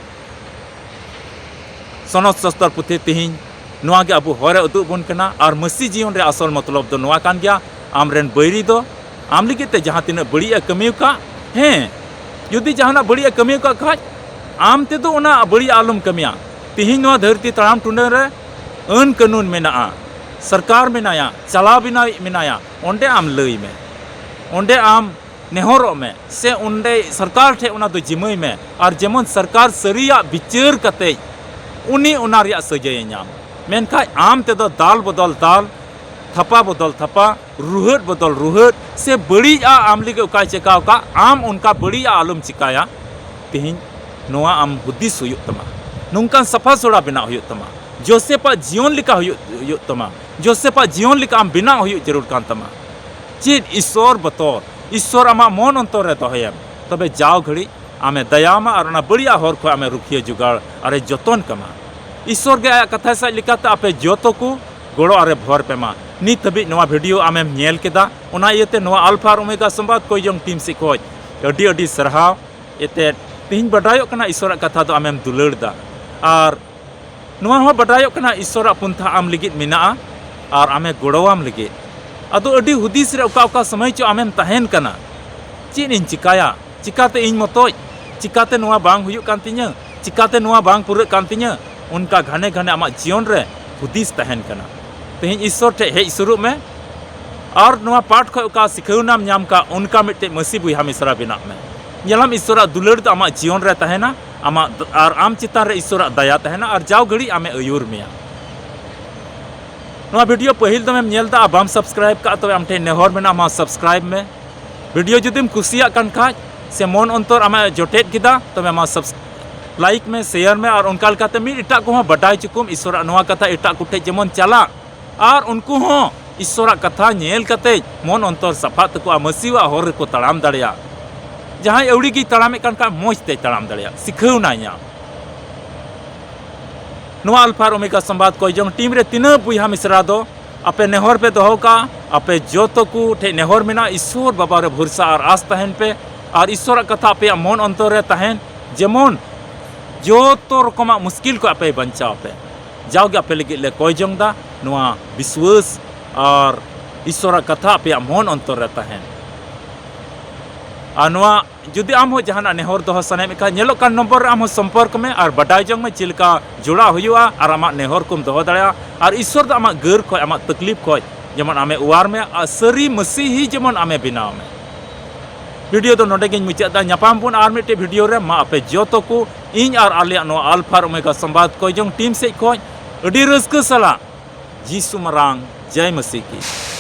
ᱥᱚᱱᱚᱛ ᱥᱚᱥᱛᱚᱨ ᱯᱩᱛᱷᱤ ᱛᱮᱦᱮᱧ ᱱᱚᱣᱟ ᱜᱮ ᱟᱵᱚ ᱦᱚᱨ ᱮ ᱩᱫᱩᱜ ᱵᱚᱱ ᱠᱟᱱᱟ᱾ ᱟᱨ ᱢᱟᱹᱥᱤ ᱡᱤᱭᱚᱱ ᱨᱮ ᱟᱥᱚᱞ ᱢᱚᱛᱞᱚᱵ ᱫᱚ ᱱᱚᱣᱟ ᱠᱟᱱ ᱜᱮᱭᱟ, ᱟᱢᱨᱮᱱ ᱵᱟᱹᱭᱨᱤ ᱫᱚ ᱟᱢ ᱞᱟᱹᱜᱤᱫ ᱛᱮ ᱡᱟᱦᱟᱸ ᱛᱤᱱᱟᱹᱜ ᱵᱟᱹᱲᱤᱡ ᱮ ᱠᱟᱹᱢᱤ ᱟᱠᱟᱫ, ᱦᱮᱸ, ᱡᱩᱫᱤ ᱡᱟᱦᱟᱱᱟᱜ ᱵᱟᱹᱲᱤᱡ ᱮ ᱠᱟᱹᱢᱤ ᱟᱠᱟᱫ ᱠᱷᱟᱡ, ᱟᱢ ᱛᱮᱫᱚ ᱚᱱᱟ ᱵᱟᱹᱲᱤᱡ ᱟᱞᱚᱢ ᱠᱟᱹᱢᱤᱭᱟ᱾ ᱛᱮᱦᱮᱧ ᱱᱚᱣᱟ ᱫᱷᱟᱹᱨᱛᱤ ᱛᱟᱲᱟᱢ ᱴᱩᱰᱟᱹᱝ ᱨᱮ ᱟᱹᱱ ᱠᱟᱹᱱᱩᱱ ᱢᱮᱱᱟᱜᱼᱟ, ᱥᱚᱨᱠᱟᱨ ᱢᱮᱱᱟᱭᱟ, ᱪᱟᱞᱟᱣ ᱵᱮᱱᱟᱣᱤᱡ ᱢᱮᱱᱟᱭᱟ, ᱚᱸᱰᱮ ᱟᱢ ᱞᱟᱹᱭ ᱢᱮ, ᱚᱸᱰᱮ ᱟᱢ ᱱᱮᱦᱚᱨᱚᱜ ᱢᱮ, ᱥᱮ ᱚᱸᱰᱮ ᱥᱚᱨᱠᱟᱨ ᱴᱷᱮᱱ ᱚᱱᱟ ᱫᱚ ᱡᱤᱢᱟᱹᱭ ᱢᱮ, ᱟᱨ ᱡᱮᱢᱚᱱ ᱥᱚᱨᱠᱟᱨ ᱥᱟᱹᱨᱤᱭᱟᱜ ᱵᱤᱪᱟᱹᱨ ᱠᱟᱛᱮ ᱩᱱᱤ ᱚᱱᱟ ᱨᱮᱭᱟᱜ ᱥᱟᱹᱡᱟᱹᱭᱮ ᱧᱟᱢ᱾ ᱢᱮᱱᱠᱷᱟᱡ ᱟᱢ ᱛᱮᱫᱚ ᱫᱟᱞ ᱵᱚᱫᱚᱞ ᱫᱟᱞ, ᱛᱷᱟᱯᱟ ᱵᱚᱫᱚᱞ ᱛᱷᱟᱯᱟ, ᱨᱩᱦᱟᱹᱫ ᱵᱚᱫᱚᱞ ᱨᱩᱦᱟᱹᱫ, ᱥᱮ ᱵᱟᱹᱲᱤᱡᱟᱜ ᱟᱢ ᱞᱟᱹᱜᱤᱫ ᱚᱠᱟᱭ ᱪᱮᱠᱟᱣ ᱠᱟᱜ, ᱟᱢ ᱚᱱᱠᱟ ᱵᱟᱹᱲᱤᱡᱟᱜ ᱟᱞᱚᱢ ᱪᱮᱠᱟᱭᱟ᱾ ᱛᱮᱦᱮᱧ ᱱᱚᱣᱟ ᱟᱢ ᱦᱩᱫᱤᱥ ᱦᱩᱭᱩᱜ ᱛᱟᱢᱟ, ᱱᱚᱝᱠᱟᱱ ᱥᱟᱯᱷᱟ ᱥᱚᱲᱟ ᱵᱮᱱᱟᱣ ᱦᱩᱭᱩᱜ ᱛᱟᱢᱟ, ᱡᱳᱥᱮᱯᱟᱜ ᱡᱤᱭᱚᱱ ᱞᱮᱠᱟ ᱦᱩᱭᱩᱜ, ᱦᱩᱭᱩᱜ ᱛᱟᱢᱟ, ᱡᱳᱥᱮᱯᱟᱜ ᱡᱤᱭᱚᱱ ᱞᱮᱠᱟ ᱟᱢ ᱵᱮᱱᱟᱣ ᱦᱩᱭᱩᱜ ᱡᱟᱹᱨᱩᱲ ᱠᱟᱱ ᱛᱟᱢᱟ᱾ ᱪᱮᱫ ᱤᱥᱥᱚᱨ ᱵᱚᱛᱚᱨ, ᱤᱥᱥᱚᱨ ᱟᱢᱟᱜ ᱢᱚᱱ ᱚᱱᱛᱚᱨ ᱨᱮ ᱫᱚᱦᱚᱭᱮᱢ, ᱛᱚᱵᱮ ᱡᱟᱣ ᱜᱷᱟᱹᱲᱤᱡ ᱟᱢᱮ ᱫᱟᱭᱟᱢᱟ ᱟᱨ ᱚᱱᱟ ᱵᱟᱹᱲᱤᱡᱟᱜ ᱦᱚᱨ ᱠᱷᱚᱱ ᱟᱢᱮ ᱨᱩᱠᱷᱤᱭᱟᱹ ᱡᱚᱜᱟᱲ ᱟᱨᱮ ᱡᱚᱛᱚᱱ ᱠᱟᱢᱟ᱾ ᱤᱥᱥᱚᱨ ᱜᱮ ᱟᱭᱟᱜ ᱠᱟᱛᱷᱟᱭ ᱥᱟᱡ ᱞᱮᱠᱟᱛᱮ ᱟᱯᱮ ᱡᱚᱛᱚ ᱠᱚ ᱜᱚᱲᱚ ᱟᱨᱮ ᱵᱷᱚᱨ ᱯᱮ ᱢᱟ᱾ ᱱᱤᱛ ᱦᱟᱹᱵᱤᱡ ᱱᱚᱣᱟ ᱵᱷᱤᱰᱤᱭᱳ ᱟᱢᱮᱢ ᱧᱮᱞ ᱠᱮᱫᱟ, ᱚᱱᱟ ᱤᱭᱟᱹᱛᱮ ᱱᱚᱣᱟ ᱟᱞᱯᱷᱟ ᱟᱨ ᱳᱢᱮᱜᱟ ᱥᱚᱢᱵᱟᱫ ᱠᱚᱭᱡᱚᱝ ᱴᱤᱢ ᱥᱮᱫ ᱠᱷᱚᱱ ᱟᱹᱰᱤ ᱟᱹᱰᱤ ᱥᱟᱨᱦᱟᱣ᱾ ᱮᱱᱛᱮᱫ ᱛᱮᱦᱮᱧ ᱵᱟᱰᱟᱭᱚᱜ ᱠᱟᱱᱟ ᱤᱥᱚᱨᱟᱜ ᱠᱟᱛᱷᱟ ᱫᱚ ᱟᱢᱮᱢ ᱫᱩᱞᱟᱹᱲ ᱫᱟ, ᱟᱨ ᱱᱚᱣᱟ ᱦᱚᱸ ᱵᱟᱰᱟᱭᱚᱜ ᱠᱟᱱᱟ ᱤᱥᱚᱨᱟᱜ ᱯᱚᱱᱛᱷᱟ ᱟᱢ ᱞᱟᱹᱜᱤᱫ ᱢᱮᱱᱟᱜᱼᱟ ᱟᱨ ᱟᱢᱮ ᱜᱚᱲᱚᱣᱟᱢ ᱞᱟᱹᱜᱤᱫ᱾ ᱟᱫᱚ ᱟᱹᱰᱤ ᱦᱩᱫᱤᱥ ᱨᱮ ᱚᱠᱟ ᱚᱠᱟ ᱥᱚᱢᱚᱭ ᱪᱚ ᱟᱢᱮᱢ ᱛᱟᱦᱮᱱ ᱠᱟᱱᱟ, ᱪᱮᱫ ᱤᱧ ᱪᱤᱠᱟᱭᱟ? ᱪᱤᱠᱟᱛᱮ ᱤᱧ ᱢᱚᱛᱚᱡ? ᱪᱤᱠᱟᱛᱮ ᱱᱚᱣᱟ ᱵᱟᱝ ᱦᱩᱭᱩᱜ ᱠᱟᱱ ᱛᱤᱧᱟᱹ? ᱪᱤᱠᱟᱛᱮ ᱱᱚᱣᱟ ᱵᱟᱝ ᱯᱩᱨᱟᱹᱜ ᱠᱟᱱ ᱛᱤᱧᱟᱹ? ᱚᱱᱠᱟ ᱜᱷᱟᱱᱮ ᱜᱷᱟᱱᱮ ᱟᱢᱟᱜ ᱡᱤᱭᱚᱱ ᱨᱮ ᱦᱩᱫᱤᱥ ᱛᱟᱦᱮᱱ ᱠᱟᱱᱟ᱾ ᱛᱮᱦᱮᱧ ᱤᱥᱥᱚᱨ ᱴᱷᱮᱡ ᱦᱮᱡ ᱥᱩᱨᱩᱜ ᱢᱮ ᱟᱨ ᱱᱚᱣᱟ ᱯᱟᱴ ᱠᱷᱚᱡ ᱚᱠᱟ ᱥᱤᱠᱷᱟᱹᱣᱱᱟᱢ ᱧᱟᱢ ᱠᱟᱜ, ᱚᱱᱠᱟ ᱢᱤᱫᱴᱮᱡ ᱢᱟᱹᱥᱤ ᱵᱚᱭᱦᱟ ᱢᱤᱥᱨᱟ ᱵᱮᱱᱟᱜ ᱢᱮ᱾ ᱧᱮᱞᱟᱢ, ᱤᱥᱥᱚᱨᱟᱜ ᱫᱩᱞᱟᱹᱲ ᱫᱚ ᱟᱢᱟᱜ ᱡᱤᱭᱚᱱ ᱨᱮ ᱛᱟᱦᱮᱱᱟ, ᱟᱢᱟᱜ ᱫ-, ᱟᱨ ᱟᱢ ᱪᱮᱛᱟᱱ ᱨᱮ ᱤᱥᱥᱚᱨᱟᱜ ᱫᱟᱭᱟ ᱛᱟᱦᱮᱱᱟ ᱟᱨ ᱡᱟᱣ ᱜᱷᱟᱹᱲᱤᱡ ᱟᱢᱮ ᱟᱹᱭᱩᱨ ᱢᱮᱭᱟ᱾ ᱱᱚᱣᱟ ᱵᱷᱤᱰᱤᱭᱳ ᱯᱟᱹᱦᱤᱞ ᱫᱚᱢᱮᱢ ᱧᱮᱞ ᱫᱟ ᱟᱨ ᱵᱟᱢ ᱥᱟᱵᱥᱠᱨᱟᱭᱤᱵ ᱠᱟᱜ, ᱛᱚᱵᱮ ᱟᱢ ᱴᱷᱮᱱ ᱱᱮᱦᱚᱨ ᱢᱮᱱᱟᱜᱼᱟ, ᱢᱟ ᱥᱟᱵᱥᱠᱨᱟᱭᱤᱵ ᱢᱮ᱾ ᱵᱷᱤᱰᱤᱭᱳ ᱡᱩᱫᱤᱢ ᱠᱩᱥᱤᱭᱟᱜ ᱠᱟᱱ ᱠᱷᱟᱡ ᱥᱮ ᱢᱚᱱ ᱚᱱᱛᱚᱨ ᱟᱢᱮ ᱡᱚᱴᱮᱫ ᱠᱮᱫᱟ, ᱛᱚᱵᱮ ᱢᱟ ᱥᱟᱵᱥ-, ᱞᱟᱭᱤᱠ ᱢᱮ, ᱥᱮᱭᱟᱨ ᱢᱮ ᱟᱨ ᱚᱱᱠᱟ ᱞᱮᱠᱟᱛᱮ ᱢᱤᱫ ᱮᱴᱟᱜ ᱠᱚᱦᱚᱸ ᱵᱟᱰᱟᱭ ᱦᱚᱪᱚ ᱠᱚᱢ ᱤᱥᱥᱚᱨᱟᱜ ᱱᱚᱣᱟ ᱠᱟᱛᱷᱟ ᱮᱴᱟᱜ ᱠᱚᱴᱷᱮᱡ ᱡᱮᱢᱚᱱ ᱪᱟᱞᱟᱜ ᱟᱨ ᱩᱱᱠᱩ ᱦᱚᱸ ᱤᱥᱥᱚᱨᱟᱜ ᱠᱟᱛᱷᱟ ᱧᱮᱞ ᱠᱟᱛᱮ ᱢᱚᱱ ᱚᱱᱛᱚᱨ ᱥᱟᱯᱷᱟᱜ ᱛᱟᱠᱚᱣᱟ, ᱢᱟᱹᱥᱤᱣᱟᱜ ᱦᱚᱨ ᱨᱮᱠᱚ ᱛᱟᱲᱟᱢ ᱫᱟᱲᱮᱭᱟᱜ᱾ ᱡᱟᱦᱟᱸᱭ ᱟᱹᱣᱲᱤ ᱜᱮᱭ ᱛᱟᱲᱟᱢᱮᱫ ᱠᱟᱱ ᱠᱷᱟᱡ ᱢᱚᱡᱽ ᱛᱮᱭ ᱛᱟᱲᱟᱢ ᱫᱟᱲᱮᱭᱟᱜ, ᱥᱤᱠᱷᱟᱹᱣᱱᱟᱭ ᱧᱟᱢ᱾ ᱱᱚᱣᱟ ᱟᱞᱯᱷᱟ ᱟᱨ ᱳᱢᱮᱜᱟ ᱥᱚᱢᱵᱟᱫ ᱠᱚᱭᱡᱚᱝ ᱴᱤᱢ ᱨᱮ ᱛᱤᱱᱟᱹᱜ ᱵᱚᱭᱦᱟ ᱢᱤᱥᱨᱟ ᱫᱚ ᱟᱯᱮ ᱱᱮᱦᱚᱨ ᱯᱮ ᱫᱚᱦᱚ ᱠᱟᱜᱼᱟ, ᱟᱯᱮ ᱡᱚᱛᱚ ᱠᱚ ᱴᱷᱮᱡ ᱱᱮᱦᱚᱨ ᱢᱮᱱᱟᱜᱼᱟ, ᱤᱥᱥᱚᱨ ᱵᱟᱵᱟ ᱨᱮ ᱵᱷᱚᱨᱥᱟ ᱟᱨ ᱟᱥ ᱛᱟᱦᱮᱱ ᱯᱮ, ᱟᱨ ᱤᱥᱥᱚᱨᱟᱜ ᱠᱟᱛᱷᱟ ᱟᱯᱮᱭᱟᱜ ᱢᱚᱱ ᱚᱱᱛᱚᱨ ᱨᱮ ᱛᱟᱦᱮᱱ, ᱡᱮᱢᱚᱱ ᱡᱚᱛᱚ ᱨᱚᱠᱚᱢᱟᱜ ᱢᱩᱥᱠᱤᱞ ᱠᱷᱚᱡ ᱟᱯᱮᱭ ᱵᱟᱧᱪᱟᱣ ᱯᱮ᱾ ᱡᱟᱣᱜᱮ ᱟᱯᱮ ᱞᱟᱹᱜᱤᱫ ᱞᱮ ᱠᱚᱭ ᱡᱚᱝ ᱫᱟ ᱱᱚᱣᱟ ᱵᱤᱥᱣᱟᱹᱥ ᱟᱨ ᱤᱥᱥᱚᱨᱟᱜ ᱠᱟᱛᱷᱟ ᱟᱯᱮᱭᱟᱜ ᱢᱚᱱ ᱚᱱᱛᱚᱨ ᱨᱮ ᱛᱟᱦᱮᱱ᱾ ᱟᱨ ᱱᱚᱣᱟ ᱡᱩᱫᱤ ᱟᱢ ᱦᱚᱸ ᱡᱟᱦᱟᱱᱟᱜ ᱱᱮᱦᱚᱨ ᱫᱚᱦᱚ ᱥᱟᱱᱟᱭᱮᱫ ᱢᱮ ᱠᱷᱟᱱ, ᱧᱮᱞᱚᱜ ᱠᱟᱱ ᱱᱚᱢᱵᱚᱨ ᱨᱮ ᱟᱢ ᱦᱚᱸ ᱥᱚᱢᱯᱚᱨᱠ ᱢᱮ ᱟᱨ ᱵᱟᱰᱟᱭ ᱡᱚᱝ ᱢᱮ ᱪᱮᱫ ᱞᱮᱠᱟ ᱡᱚᱲᱟᱣ ᱦᱩᱭᱩᱜᱼᱟ ᱟᱨ ᱟᱢᱟᱜ ᱱᱮᱦᱚᱨ ᱠᱚᱢ ᱫᱚᱦᱚ ᱫᱟᱲᱮᱭᱟᱜᱼᱟ᱾ ᱟᱨ ᱤᱥᱥᱚᱨ ᱫᱚ ᱟᱢᱟᱜ ᱜᱟᱹᱨ ᱠᱷᱚᱡ, ᱟᱢᱟᱜ ᱛᱟᱠᱞᱤᱯ ᱠᱷᱚᱡ ᱡᱮᱢᱚᱱ ᱟᱢᱮ ᱚᱣᱟᱨ ᱢᱮ ᱟᱨ ᱥᱟᱹᱨᱤ ᱢᱟᱹᱥᱤᱦᱤ ᱡᱮᱢᱚᱱ ᱟᱢᱮ ᱵᱮᱱᱟᱣ ᱢᱮ᱾ ᱵᱷᱤᱰᱤᱭᱳ ᱫᱚ ᱱᱚᱰᱮ ᱜᱤᱧ ᱢᱩᱪᱟᱹᱫ ᱫᱟ᱾ ᱧᱟᱯᱟᱢ ᱵᱚᱱ ᱟᱨ ᱢᱤᱫᱴᱮᱡ ᱵᱷᱤᱰᱤᱭᱳ ᱨᱮ᱾ ᱢᱟ ᱟᱯᱮ ᱡᱚᱛᱚ ᱠᱚ ᱤᱧ ᱟᱨ ᱟᱞᱮᱭᱟᱜ ᱱᱚᱣᱟ ᱟᱞᱯᱷᱟ ᱟᱨ ᱳᱢᱮᱜᱟ ᱥᱚᱢᱵᱟᱫ ᱠᱚᱭᱡᱚᱝ ᱴᱤᱢ ᱥᱮᱡ ᱠᱷᱚᱡ ᱟᱹᱰᱤ ᱨᱟᱹᱥᱠᱟᱹ ᱥᱟᱞᱟᱜ ᱡᱤᱥᱩ ᱢᱟᱨᱟᱝ ᱡᱟᱭ ᱢᱟᱹᱥᱤ ᱠᱤ᱾